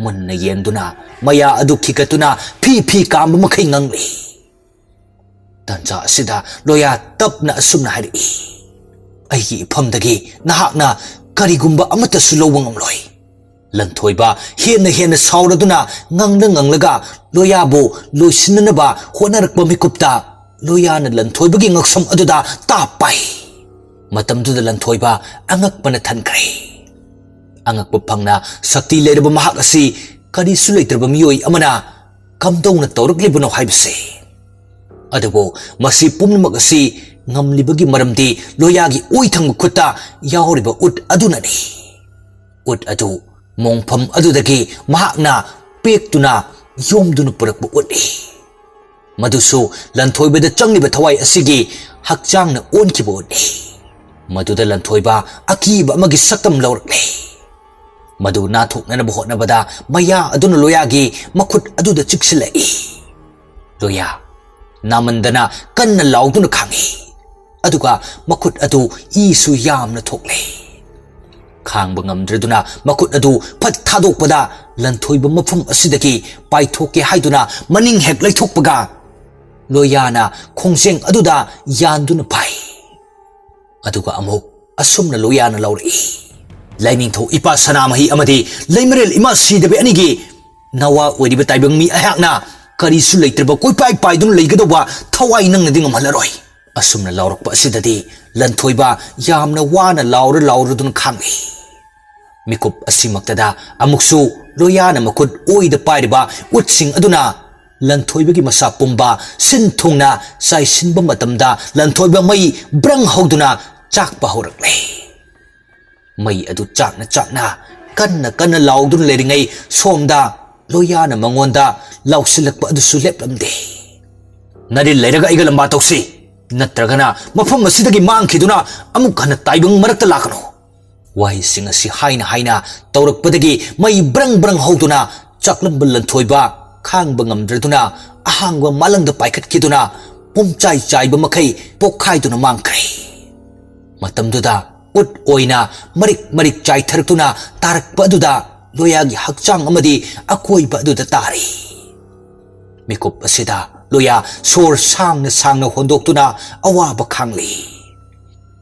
ꯃꯨꯟꯅ ꯌꯦꯡꯗꯨꯅ ꯃꯌꯥ ꯑꯗꯨ ꯈꯤꯒꯠꯇꯨꯅ ꯐꯤ ꯐꯤ ꯀꯥꯝꯕ ꯃꯈꯩ ꯉꯥꯡꯂꯤ꯫ ꯇꯥꯟꯖꯥ ꯑꯁꯤꯗ ꯂꯣꯌꯥ ꯇꯞꯅ ꯑꯁꯨꯝꯅ ꯍꯥꯏꯔꯛꯏ, "ꯑꯩꯒꯤ ꯏꯐꯝꯗꯒꯤ ꯅꯍꯥꯛꯅ ꯀꯔꯤꯒꯨꯝꯕ ꯑꯃꯠꯇꯁꯨ ꯂꯧꯕ ꯉꯝꯂꯣꯏ꯫" ꯂꯟꯊꯣꯏꯕ ꯍꯦꯟꯅ ꯍꯦꯟꯅ ꯁꯥꯎꯔꯗꯨꯅ ꯉꯪꯂ ꯉꯪꯂꯒ ꯂꯣꯌꯥꯕꯨ ꯂꯣꯏꯁꯤꯟꯅꯅꯕ ꯍꯣꯠꯅꯔꯛꯄ ꯃꯤꯀꯨꯞꯇ ꯂꯣꯌꯥꯅ ꯂꯟꯊꯣꯏꯕꯒꯤ ꯉꯛꯁꯝ ꯑꯗꯨꯗ ꯇꯥꯞ ꯄꯥꯏ꯫ ꯃꯇꯝꯗꯨꯗ ꯂꯟꯊꯣꯏꯕ ꯑꯉꯛꯄꯅ ꯊꯟꯈ꯭ꯔꯦ꯫ ꯑꯉꯛꯄ ꯐꯪꯅ ꯁꯛꯇꯤ ꯂꯩꯔꯕ ꯃꯍꯥꯛ ꯑꯁꯤ ꯀꯔꯤꯁꯨ ꯂꯩꯇ꯭ꯔꯕ ꯃꯤꯑꯣꯏ ꯑꯃꯅ ꯀꯝꯗꯧꯅ ꯇꯧꯔꯛꯂꯤꯕꯅꯣ ꯍꯥꯏꯕꯁꯦ꯫ ꯑꯗꯨꯕꯨ ꯃꯁꯤ ꯄꯨꯝꯅꯃꯛ ꯑꯁꯤ ꯉꯝꯂꯤꯕꯒꯤ ꯃꯔꯝꯗꯤ ꯂꯣꯌꯥꯒꯤ ꯑꯣꯏ ꯊꯪꯕ ꯈꯨꯠꯇ ꯌꯥꯎꯔꯤꯕ ꯎꯠ ꯑꯗꯨꯅꯅꯤ꯫ ꯎꯠ ꯑꯗꯨ ꯃꯣꯡꯐꯝ ꯑꯗꯨꯗꯒꯤ ꯃꯍꯥꯛꯅ ꯄꯦꯛꯇꯨꯅ ꯌꯣꯝꯗꯨꯅ ꯄꯨꯔꯛꯄ ꯎꯠꯅꯤ꯫ ꯃꯗꯨꯁꯨ ꯂꯟꯊꯣꯏꯕꯗ ꯆꯪꯂꯤꯕ ꯊꯋꯥꯏ ꯑꯁꯤꯒꯤ ꯍꯛꯆꯥꯡꯅ ꯑꯣꯟꯈꯤꯕ ꯎꯠꯅꯤ꯫ ꯃꯗꯨꯗ ꯂꯟꯊꯣꯏꯕ ꯑꯀꯤꯕ ꯑꯃꯒꯤ ꯁꯛꯇꯝ ꯂꯧꯔꯛꯂꯦ꯫ ꯃꯗꯨ ꯅꯥꯊꯣꯛꯅꯅꯕ ꯍꯣꯠꯅꯕꯗ ꯃꯌꯥ ꯑꯗꯨꯅ ꯂꯣꯌꯥꯒꯤ ꯃꯈꯨꯠ ꯑꯗꯨꯗ ꯆꯤꯛꯁꯤꯜꯂꯛꯏ꯫ ꯂꯣꯌꯥ ꯅꯥꯃꯟꯗꯅ ꯀꯟꯅ ꯂꯥꯎꯗꯨꯅ ꯈꯥꯡꯉꯤ꯫ ꯑꯗꯨꯒ ꯃꯈꯨꯠ ꯑꯗꯨ ꯏꯁꯨ ꯌꯥꯝꯅ ꯊꯣꯛꯂꯦ꯫ ꯈꯥꯡꯕ ꯉꯝꯗ꯭ꯔꯗꯨꯅ ꯃꯈꯨꯠ ꯑꯗꯨ ꯐꯠ ꯊꯥꯗꯣꯛꯄꯗ ꯂꯟꯊꯣꯏꯕ ꯃꯐꯝ ꯑꯁꯤꯗꯒꯤ ꯄꯥꯏꯊꯣꯛꯀꯦ ꯍꯥꯏꯗꯨꯅ ꯃꯅꯤꯡ ꯍꯦꯛ ꯂꯩꯊꯣꯛꯄꯒ ꯂꯣꯌꯥꯅ ꯈꯣꯡꯖꯦꯡ ꯑꯗꯨꯗ ꯌꯥꯟꯗꯨꯅ ꯐꯥꯏ꯫ ꯑꯗꯨꯒ ꯑꯃꯨꯛ ꯑꯁꯨꯝꯅ ꯂꯣꯌꯥꯅ ꯂꯥꯎꯔꯛꯏ, "ꯂꯥꯏꯅꯤꯡꯊꯧ ꯏꯄꯥ ꯁꯅꯥꯃꯍꯤ ꯑꯃꯗꯤ ꯂꯩꯃꯔꯦꯜ ꯏꯃꯥ ꯁꯤꯗꯕꯤ ꯑꯅꯤꯒꯤ ꯅꯋꯥ ꯑꯣꯏꯔꯤꯕ ꯇꯥꯏꯕꯪ ꯃꯤ ꯑꯩꯍꯥꯛꯅ ꯀꯔꯤꯁꯨ ꯂꯩꯇ꯭ꯔꯕ ꯀꯣꯏꯄꯥꯏ ꯄꯥꯏꯗꯨꯅ ꯂꯩꯒꯗꯧꯕ ꯊꯋꯥꯏ ꯅꯪꯅꯗꯤ ꯉꯝꯍꯜꯂꯔꯣꯏ꯫" ꯑꯁꯨꯝꯅ ꯂꯥꯎꯔꯛꯄ ꯑꯁꯤꯗꯗꯤ ꯂꯟꯊꯣꯏꯕ ꯌꯥꯝꯅ ꯋꯥꯅ ꯂꯥꯎꯔ ꯂꯥꯎꯔꯗꯨꯅ ꯈꯥꯡꯂꯤ꯫ ꯃꯤꯀꯨꯞ ꯑꯁꯤꯃꯛꯇꯗ ꯑꯃꯨꯛꯁꯨ ꯂꯣꯌꯥꯅ ꯃꯈꯨꯠ ꯑꯣꯏꯗ ꯄꯥꯏꯔꯤꯕ ꯎꯠꯁꯤꯡ ꯑꯗꯨꯅ ꯂꯟꯊꯣꯏꯕꯒꯤ ꯃꯁꯥ ꯄꯨꯝꯕ ꯁꯤꯟ ꯊꯨꯡꯅ ꯆꯥꯏꯁꯤꯟꯕ ꯃꯇꯝꯗ ꯂꯟꯊꯣꯏꯕ ꯃꯩ ꯕ꯭ꯔꯪ ꯍꯧꯗꯨꯅ ꯆꯥꯛꯄ ꯍꯧꯔꯛꯂꯦ꯫ ꯃꯩ ꯑꯗꯨ ꯆꯥꯛꯅ ꯆꯥꯛꯅ ꯀꯟꯅ ꯀꯟꯅ ꯂꯥꯎꯗꯨꯅ ꯂꯩꯔꯤꯉꯩ ꯁꯣꯝꯗ ꯂꯣꯌꯥꯅ ꯃꯉꯣꯟꯗ ꯂꯥꯎꯁꯤꯜꯂꯛꯄ ꯑꯗꯨꯁꯨ ꯂꯦꯞꯂꯝꯗꯦ꯫ "ꯅꯔꯤꯜ ꯂꯩꯔꯒ ꯑꯩꯒ ꯂꯝꯕꯥ ꯇꯧꯁꯤ, ꯅꯠꯇ꯭ꯔꯒꯅ ꯃꯐꯝ ꯑꯁꯤꯗꯒꯤ ꯃꯥꯡꯈꯤꯗꯨꯅ ꯑꯃꯨꯛ ꯍꯟꯅ ꯇꯥꯏꯕꯪ ꯃꯔꯛꯇ ꯂꯥꯛꯀꯅꯨ꯫" ꯋꯥꯍꯩꯁꯤꯡ ꯑꯁꯤ ꯍꯥꯏꯅ ꯍꯥꯏꯅ ꯇꯧꯔꯛꯄꯗꯒꯤ ꯃꯩ ꯕ꯭ꯔꯪ ꯕ꯭ꯔꯪ ꯍꯧꯗꯨꯅ ꯆꯥꯛꯂꯝꯕ ꯂꯟꯊꯣꯏꯕ ꯈꯥꯡꯕ ꯉꯝꯗ꯭ꯔꯗꯨꯅ ꯑꯍꯥꯡꯕ ꯃꯥꯂꯪꯗ ꯄꯥꯏꯈꯠꯈꯤꯗꯨꯅ ꯄꯨꯝꯆꯥꯏ ꯆꯥꯏꯕ ꯃꯈꯩ ꯄꯣꯛꯈꯥꯏꯗꯨꯅ ꯃꯥꯡꯈ꯭ꯔꯦ꯫ ꯃꯇꯝꯗꯨꯗ ꯎꯠ ꯑꯣꯏꯅ ꯃꯔꯤꯛ ꯃꯔꯤꯛ ꯆꯥꯏꯊꯔꯛꯇꯨꯅ ꯇꯥꯔꯛꯄ ꯑꯗꯨꯗ ꯂꯣꯌꯥꯒꯤ ꯍꯛꯆꯥꯡ ꯑꯃꯗꯤ ꯑꯀꯣꯏꯕ ꯑꯗꯨꯗ ꯇꯥꯔꯤ꯫ ꯃꯤꯀꯨꯞ ꯑꯁꯤꯗ ꯂꯣꯌꯥ ꯁꯣꯔ ꯁꯥꯡꯅ ꯁꯥꯡꯅ ꯍꯣꯟꯗꯣꯛꯇꯨꯅ ꯑꯋꯥꯕ ꯈꯥꯡꯂꯤ꯫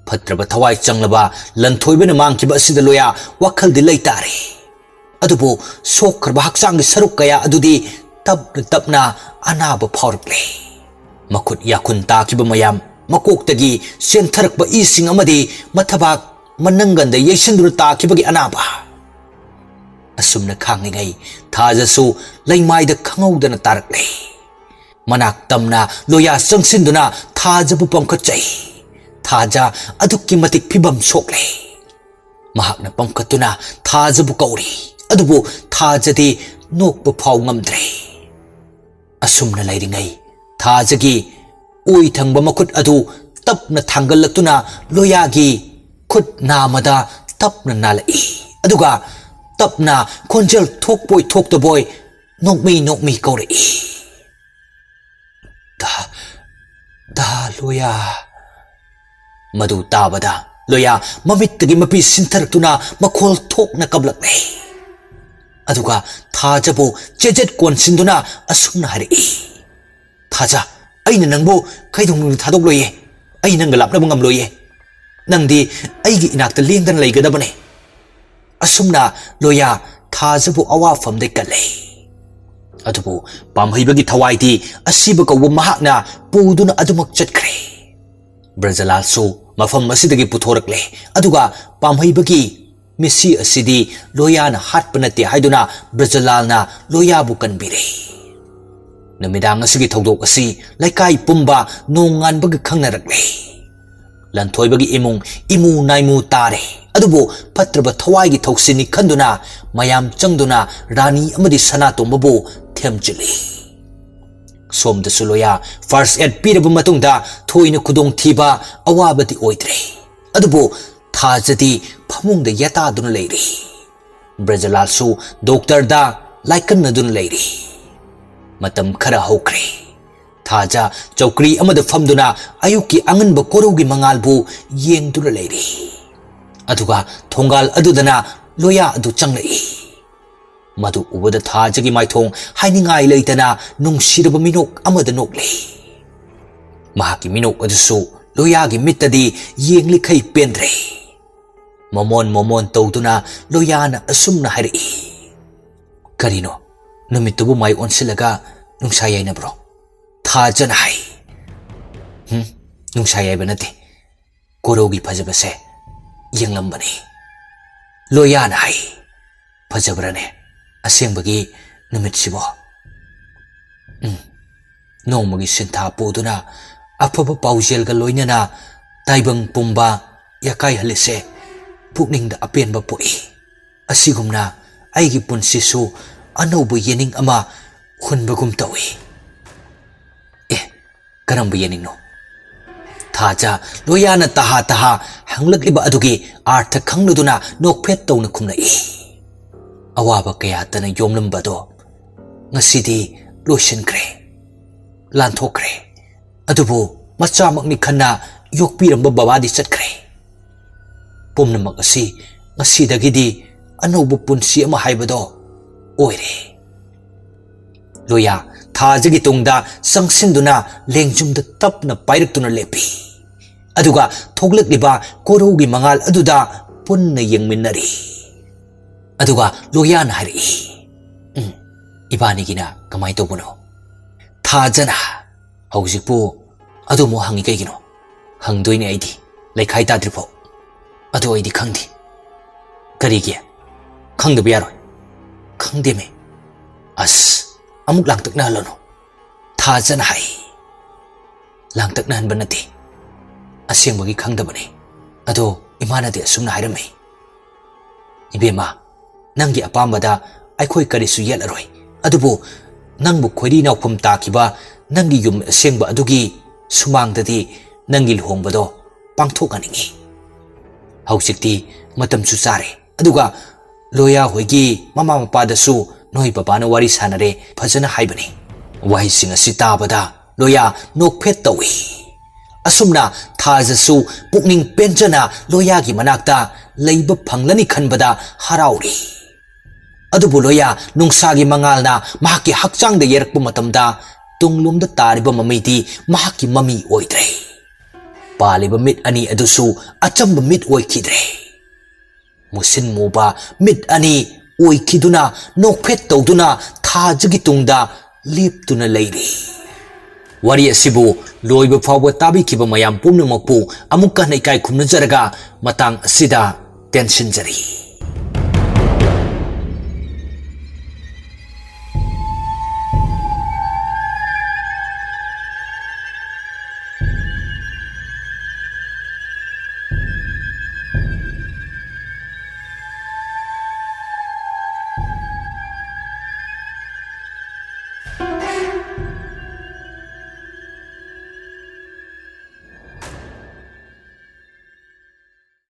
ꯐꯠꯇ꯭ꯔꯕ ꯊꯋꯥꯏ ꯆꯪꯂꯕ ꯂꯟꯊꯣꯏꯕꯅ ꯃꯥꯡꯈꯤꯕ ꯑꯁꯤꯗ ꯂꯣꯌꯥ ꯋꯥꯈꯜꯗꯤ ꯂꯩꯇꯥꯔꯦ꯫ ꯑꯗꯨꯕꯨ ꯁꯣꯛꯈ꯭ꯔꯕ ꯍꯛꯆꯥꯡꯒꯤ ꯁꯔꯨꯛ ꯀꯌꯥ ꯑꯗꯨꯗꯤ ꯇꯞꯅ ꯇꯞꯅ ꯑꯅꯥꯕ ꯐꯥꯎꯔꯛꯂꯦ꯫ ꯃꯈꯨꯠ ꯌꯥꯈꯨꯟ ꯇꯥꯈꯤꯕ ꯃꯌꯥꯝ, ꯃꯀꯣꯛꯇꯒꯤ ꯆꯦꯟꯊꯔꯛꯄ ꯏꯁꯤꯡ ꯑꯃꯗꯤ ꯃꯊꯕꯥꯛ ꯃꯅꯪꯒꯟꯗ ꯌꯩꯁꯤꯟꯗꯨꯅ ꯇꯥꯈꯤꯕꯒꯤ ꯑꯅꯥꯕ꯫ ꯑꯁꯨꯝꯅ ꯈꯥꯡꯂꯤꯉꯩ ꯊꯥꯖꯁꯨ ꯂꯩꯃꯥꯏꯗ ꯈꯪꯍꯧꯗꯅ ꯇꯥꯔꯛꯂꯦ꯫ ꯃꯅꯥꯛ ꯇꯝꯅ ꯂꯣꯌꯥ ꯆꯪꯁꯤꯟꯗꯨꯅ ꯊꯥꯖꯕꯨ ꯄꯝꯈꯠꯆꯩ꯫ ꯊꯥꯖ ꯑꯗꯨꯛꯀꯤ ꯃꯇꯤꯛ ꯐꯤꯕꯝ ꯁꯣꯛꯂꯦ꯫ ꯃꯍꯥꯛꯅ ꯄꯝꯈꯠꯇꯨꯅ ꯊꯥꯖꯕꯨ ꯀꯧꯔꯤ, ꯑꯗꯨꯕꯨ ꯊꯥꯖꯗꯤ ꯅꯣꯛꯄ ꯐꯥꯎ ꯉꯝꯗ꯭ꯔꯦ꯫ ꯑꯁꯨꯝꯅ ꯂꯩꯔꯤꯉꯩ ꯊꯥꯖꯒꯤ ꯑꯣꯏ ꯊꯪꯕ ꯃꯈꯨꯠ ꯑꯗꯨ ꯇꯞꯅ ꯊꯥꯡꯒꯠꯂꯛꯇꯨꯅ ꯂꯣꯌꯥꯒꯤ ꯈꯨꯠ ꯅꯥꯃꯗ ꯇꯞꯅ ꯅꯥꯜꯂꯛꯏ꯫ ꯑꯗꯨꯒ ꯇꯞꯅ ꯈꯣꯟꯖꯦꯜ ꯊꯣꯛꯄꯣꯏ ꯊꯣꯛꯇꯕꯣꯏ ꯅꯣꯛꯃꯤ ꯅꯣꯛꯃꯤ ꯀꯧꯔꯛꯏ, "ꯗꯥ, ꯗꯥ ꯂꯣꯌꯥ!" ꯃꯗꯨ ꯇꯥꯕꯗ ꯂꯣꯌꯥ ꯃꯃꯤꯠꯇꯒꯤ ꯃꯄꯤ ꯁꯤꯟꯊꯔꯛꯇꯨꯅ ꯃꯈꯣꯜ ꯊꯣꯛꯅ ꯀꯞꯂꯛꯂꯦ꯫ ꯑꯗꯨꯒ ꯊꯥꯖꯕꯨ ꯆꯦꯖꯦꯠ ꯀꯣꯟꯁꯤꯟꯗꯨꯅ ꯑꯁꯨꯝꯅ ꯍꯥꯏꯔꯛꯏ, "ꯊꯥꯖ, ꯑꯩꯅ ꯅꯪꯕꯨ ꯀꯩꯗꯧꯅꯨꯡꯗ ꯊꯥꯗꯣꯛꯂꯣꯏꯌꯦ꯫ ꯑꯩ ꯅꯪꯒ ꯂꯥꯞꯅꯕ ꯉꯝꯂꯣꯏꯌꯦ꯫ ꯅꯪꯗꯤ ꯑꯩꯒꯤ ꯏꯅꯥꯛꯇ ꯂꯦꯡꯗꯅ ꯂꯩꯒꯗꯕꯅꯦ꯫" ꯑꯁꯨꯝꯅ ꯂꯣꯌꯥ ꯊꯥꯖꯕꯨ ꯑꯋꯥꯐꯝꯗ ꯀꯜꯂꯦ꯫ ꯑꯗꯨꯕꯨ ꯄꯥꯝꯍꯩꯕꯒꯤ ꯊꯋꯥꯏꯗꯤ ꯑꯁꯤꯕ ꯀꯧꯕ ꯃꯍꯥꯛꯅ ꯄꯨꯗꯨꯅ ꯑꯗꯨꯃꯛ ꯆꯠꯈ꯭ꯔꯦ꯫ ꯕ꯭ꯔꯖꯂꯥꯜꯁꯨ ꯃꯐꯝ ꯑꯁꯤꯗꯒꯤ ꯄꯨꯊꯣꯔꯛꯂꯦ꯫ ꯑꯗꯨꯒ ꯄꯥꯝꯍꯩꯕꯒꯤ ꯃꯤꯁꯤ ꯑꯁꯤꯗꯤ ꯂꯣꯌꯥꯅ ꯍꯥꯠꯄ ꯅꯠꯇꯦ ꯍꯥꯏꯗꯨꯅ ꯕ꯭ꯔꯖꯂꯥꯜꯅ ꯂꯣꯌꯥꯕꯨ ꯀꯟꯕꯤꯔꯦ꯫ ꯅꯨꯃꯤꯗꯥꯡ ꯑꯁꯤꯒꯤ ꯊꯧꯗꯣꯛ ꯑꯁꯤ ꯂꯩꯀꯥꯏ ꯄꯨꯝꯕ ꯅꯣꯡꯉꯥꯟꯕꯒ ꯈꯪꯅꯔꯛꯂꯦ꯫ ꯂꯟꯊꯣꯏꯕꯒꯤ ꯏꯃꯨꯡ ꯏꯃꯨ ꯅꯥꯏꯃꯨ ꯇꯥꯔꯦ꯫ ꯑꯗꯨꯕꯨ ꯐꯠꯇ꯭ꯔꯕ ꯊꯋꯥꯏꯒꯤ ꯊꯧꯁꯤꯟꯅꯤ ꯈꯟꯗꯨꯅ ꯃꯌꯥꯝ ꯆꯪꯗꯨꯅ ꯔꯥꯅꯤ ꯑꯃꯗꯤ ꯁꯅꯥꯇꯣꯝꯕꯕꯨ ꯊꯦꯝꯖꯤꯜꯂꯤ꯫ ꯁꯣꯝꯗꯁꯨ ꯂꯣꯌꯥ ꯐꯥꯔꯁ ꯑꯦꯗ ꯄꯤꯔꯕ ꯃꯇꯨꯡꯗ ꯊꯣꯏꯅ ꯈꯨꯗꯣꯡꯊꯤꯕ ꯑꯋꯥꯕꯗꯤ ꯑꯣꯏꯗ꯭ꯔꯦ꯫ ꯑꯗꯨꯕꯨ ꯊꯥꯖꯗꯤ ꯐꯃꯨꯡꯗ ꯌꯦꯇꯥꯗꯨꯅ ꯂꯩꯔꯤ꯫ ꯕ꯭ꯔꯖꯂꯥꯜꯁꯨ ꯗꯣꯛꯇꯔꯗ ꯂꯥꯏꯀꯠꯅꯗꯨꯅ ꯂꯩꯔꯤ꯫ ꯃꯇꯝ ꯈꯔ ꯍꯧꯈ꯭ꯔꯦ꯫ ꯊꯥꯖ ꯆꯧꯀ꯭ꯔꯤ ꯑꯃꯗ ꯐꯝꯗꯨꯅ ꯑꯌꯨꯛꯀꯤ ꯑꯉꯟꯕ ꯀꯣꯔꯧꯒꯤ ꯃꯉꯥꯜꯕꯨ ꯌꯦꯡꯗꯨꯅ ꯂꯩꯔꯤ꯫ ꯑꯗꯨꯒ ꯊꯣꯡꯒꯥꯜ ꯑꯗꯨꯗꯅ ꯂꯣꯌꯥ ꯑꯗꯨ ꯆꯪꯂꯛꯏ꯫ ꯃꯗꯨ ꯎꯕꯗ ꯊꯥꯖꯒꯤ ꯃꯥꯏꯊꯣꯡ ꯍꯥꯏꯅꯤꯡꯉꯥꯏ ꯂꯩꯇꯅ ꯅꯨꯡꯁꯤꯔꯕ ꯃꯤꯅꯣꯛ ꯑꯃꯗ ꯅꯣꯛꯂꯤ꯫ ꯃꯍꯥꯛꯀꯤ ꯃꯤꯅꯣꯛ ꯑꯗꯨꯁꯨ ꯂꯣꯌꯥꯒꯤ ꯃꯤꯠꯇꯗꯤ ꯌꯦꯡꯂꯤꯈꯩ ꯄꯦꯟꯗ꯭ꯔꯦ꯫ ꯃꯃꯣꯟ ꯃꯃꯣꯟ ꯇꯧꯗꯨꯅ ꯂꯣꯌꯥꯅ ꯑꯁꯨꯝꯅ ꯍꯥꯏꯔꯛꯏ, "ꯀꯔꯤꯅꯣ, ꯅꯨꯃꯤꯠꯇꯨꯕꯨ ꯃꯥꯏ ꯑꯣꯟꯁꯤꯜꯂꯒ ꯅꯨꯡꯁꯥ ꯌꯥꯏꯅꯕ꯭ꯔꯣ?" ꯊꯥꯖꯅ ꯍꯥꯏ꯫ "ꯍꯨꯝ, ꯅꯨꯡꯁꯥ ꯌꯥꯏꯕ ꯅꯠꯇꯦ, ꯀꯣꯔꯧꯒꯤ ꯐꯖꯕꯁꯦ ꯌꯦꯡꯂꯝꯕꯅꯤ," ꯂꯣꯌꯥꯅ ꯍꯥꯏ꯫ "ꯐꯖꯕ꯭ꯔꯅꯦ ꯑꯁꯦꯡꯕꯒꯤ ꯅꯨꯃꯤꯠꯁꯤꯕꯣ?" ꯎꯝ, ꯅꯣꯡꯃꯒꯤ ꯁꯤꯟꯊꯥ ꯄꯨꯗꯨꯅ ꯑꯐꯕ ꯄꯥꯎꯖꯦꯜꯒ ꯂꯣꯏꯅꯅ ꯇꯥꯏꯕꯪ ꯄꯨꯝꯕ ꯌꯥꯀꯥꯏꯍꯜꯂꯤꯁꯦ ꯄꯨꯛꯅꯤꯡꯗ ꯑꯄꯦꯟꯕ ꯄꯣꯛꯏ꯫ ꯑꯁꯤꯒꯨꯝꯅ ꯑꯩꯒꯤ ꯄꯨꯟꯁꯤꯁꯨ ꯑꯅꯧꯕ ꯌꯦꯅꯤꯡ ꯑꯃ ꯍꯨꯟꯕꯒꯨꯝ ꯇꯧꯏ꯫ ꯑꯦ, ꯀꯔꯝꯕ ꯌꯦꯅꯤꯡꯅꯣ? ꯊꯥꯖ ꯂꯣꯌꯥꯅ ꯇꯍꯥ ꯇꯍꯥ ꯍꯪꯂꯛꯂꯤꯕ ꯑꯗꯨꯒꯤ ꯑꯥꯔꯊ ꯈꯪꯂꯨꯗꯨꯅ ꯅꯣꯛꯐꯦꯠ ꯇꯧꯅ ꯈꯨꯝꯂꯛꯏ꯫ ꯑꯋꯥꯕ ꯀꯌꯥꯇꯅ ꯌꯣꯝꯂꯝꯕꯗꯣ ꯉꯁꯤꯗꯤ ꯂꯣꯏꯁꯤꯟꯈ꯭ꯔꯦ, ꯂꯥꯟꯊꯣꯛꯈ꯭ꯔꯦ꯫ ꯑꯗꯨꯕꯨ ꯃꯆꯥꯃꯛꯅꯤ ꯈꯟꯅ ꯌꯣꯛꯄꯤꯔꯝꯕ ꯕꯕꯥꯗꯤ ꯆꯠꯈ꯭ꯔꯦ꯫ ꯄꯨꯝꯅꯃꯛ ꯑꯁꯤ ꯉꯁꯤꯗꯒꯤꯗꯤ ꯑꯅꯧꯕ ꯄꯨꯟꯁꯤ ꯑꯃ ꯍꯥꯏꯕꯗꯣ ꯑꯣꯏꯔꯦ꯫ ꯂꯣꯌꯥ ꯊꯥꯖꯒꯤ ꯇꯨꯡꯗ ꯆꯪꯁꯤꯟꯗꯨꯅ ꯂꯦꯡꯖꯨꯝꯗ ꯇꯞꯅ ꯄꯥꯏꯔꯛꯇꯨꯅ ꯂꯦꯞꯄꯤ꯫ ꯑꯗꯨꯒ ꯊꯣꯛꯂꯛꯂꯤꯕ ꯀꯣꯔꯧꯒꯤ ꯃꯉꯥꯜ ꯑꯗꯨꯗ ꯄꯨꯟꯅ ꯌꯦꯡꯃꯤꯟꯅꯔꯤ꯫ ꯑꯗꯨꯒ ꯂꯣꯌꯥꯅ ꯍꯥꯏꯔꯛꯏ, "ꯎꯝ, ꯏꯕꯥꯅꯤꯒꯤꯅ ꯀꯃꯥꯏꯅ ꯇꯧꯕꯅꯣ?" ꯊꯥꯖꯅ, "ꯍꯧꯖꯤꯛꯄꯨ ꯑꯗꯨꯃꯨꯛ ꯍꯪꯉꯤ ꯀꯩꯒꯤꯅꯣ?" "ꯍꯪꯗꯣꯏꯅꯦ ꯑꯩꯗꯤ, ꯂꯩꯈꯥꯏ ꯇꯥꯗ꯭ꯔꯤꯐꯥꯎ꯫ ꯑꯗꯣ ꯑꯩꯗꯤ ꯈꯪꯗꯦ꯫" "ꯀꯔꯤꯒꯤ? ꯈꯪꯗꯕ ꯌꯥꯔꯣꯏ꯫" "ꯈꯪꯗꯦꯃꯦ꯫" "ꯑꯁ, ꯑꯃꯨꯛ ꯂꯥꯡꯇꯛꯅꯍꯜꯂꯅꯨ," ꯊꯥꯖꯅ ꯍꯥꯏ꯫ "ꯂꯥꯡꯇꯛꯅꯍꯟꯕ ꯅꯠꯇꯦ, ꯑꯁꯦꯡꯕꯒꯤ ꯈꯪꯗꯕꯅꯤ꯫ ꯑꯗꯣ ꯏꯃꯥꯅꯗꯤ ꯑꯁꯨꯝꯅ ꯍꯥꯏꯔꯝꯃꯤ, 'ꯏꯕꯦꯝꯃ, ꯅꯪꯒꯤ ꯑꯄꯥꯝꯕꯗ ꯑꯩꯈꯣꯏ ꯀꯔꯤꯁꯨ ꯌꯦꯠꯂꯔꯣꯏ꯫ ꯑꯗꯨꯕꯨ ꯅꯪꯕꯨ ꯈꯣꯏꯔꯤ ꯅꯥꯎꯐꯝ ꯇꯥꯈꯤꯕ ꯅꯪꯒꯤ ꯌꯨꯝ ꯑꯁꯦꯡꯕ ꯑꯗꯨꯒꯤ ꯁꯨꯃꯥꯡꯗꯗꯤ ꯅꯪꯒꯤ ꯂꯨꯍꯣꯡꯕꯗꯣ ꯄꯥꯡꯊꯣꯛꯍꯟꯅꯤꯡꯉꯤ꯫ ꯍꯧꯖꯤꯛꯇꯤ ꯃꯇꯝꯁꯨ ꯆꯥꯔꯦ꯫ ꯑꯗꯨꯒ ꯂꯣꯌꯥ ꯍꯣꯏꯒꯤ ꯃꯃꯥ ꯃꯄꯥꯗꯁꯨ ꯅꯣꯏ ꯕꯕꯥꯅ ꯋꯥꯔꯤ ꯁꯥꯟꯅꯔꯦ, ꯐꯖꯅ ꯍꯥꯏꯕꯅꯤ꯫" ꯋꯥꯍꯩꯁꯤꯡ ꯑꯁꯤ ꯇꯥꯕꯗ ꯂꯣꯌꯥ ꯅꯣꯛꯐꯦꯠ ꯇꯧꯏ꯫ ꯑꯁꯨꯝꯅ ꯊꯥꯖꯁꯨ ꯄꯨꯛꯅꯤꯡ ꯄꯦꯟꯖꯅ ꯂꯣꯌꯥꯒꯤ ꯃꯅꯥꯛꯇ ꯂꯩꯕ ꯐꯪꯂꯅꯤ ꯈꯟꯕꯗ ꯍꯔꯥꯎꯔꯤ꯫ ꯑꯗꯨꯕꯨ ꯂꯣꯌꯥ ꯅꯨꯡꯁꯥꯒꯤ ꯃꯉꯥꯜꯅ ꯃꯍꯥꯛꯀꯤ ꯍꯛꯆꯥꯡꯗ ꯌꯩꯔꯛꯄ ꯃꯇꯝꯗ ꯇꯨꯡꯂꯣꯝꯗ ꯇꯥꯔꯤꯕ ꯃꯃꯤꯗꯤ ꯃꯍꯥꯛꯀꯤ ꯃꯃꯤ ꯑꯣꯏꯗ꯭ꯔꯦ꯫ ꯄꯥꯜꯂꯤꯕ ꯃꯤꯠ ꯑꯅꯤ ꯑꯗꯨꯁꯨ ꯑꯆꯝꯕ ꯃꯤꯠ ꯑꯣꯏꯈꯤꯗ꯭ꯔꯦ꯫ ꯃꯨꯁꯤꯟ ꯃꯨꯕ ꯃꯤꯠ ꯑꯅꯤ ꯑꯣꯏꯈꯤꯗꯨꯅ ꯅꯣꯛꯐꯦꯠ ꯇꯧꯗꯨꯅ ꯊꯥꯖꯒꯤ ꯇꯨꯡꯗ ꯂꯦꯞꯇꯨꯅ ꯂꯩꯔꯤ꯫ ꯋꯥꯔꯤ ꯑꯁꯤꯕꯨ ꯂꯣꯏꯕ ꯐꯥꯎꯕ ꯇꯥꯕꯤꯈꯤꯕ ꯃꯌꯥꯝ ꯄꯨꯝꯅꯃꯛꯄꯨ ꯑꯃꯨꯛꯀ ꯍꯟꯅ ꯏꯀꯥꯏ ꯈꯨꯝꯅꯖꯔꯒ ꯃꯇꯥꯡ ꯑꯁꯤꯗ ꯇꯦꯟꯁꯤꯟꯖꯔꯤ꯫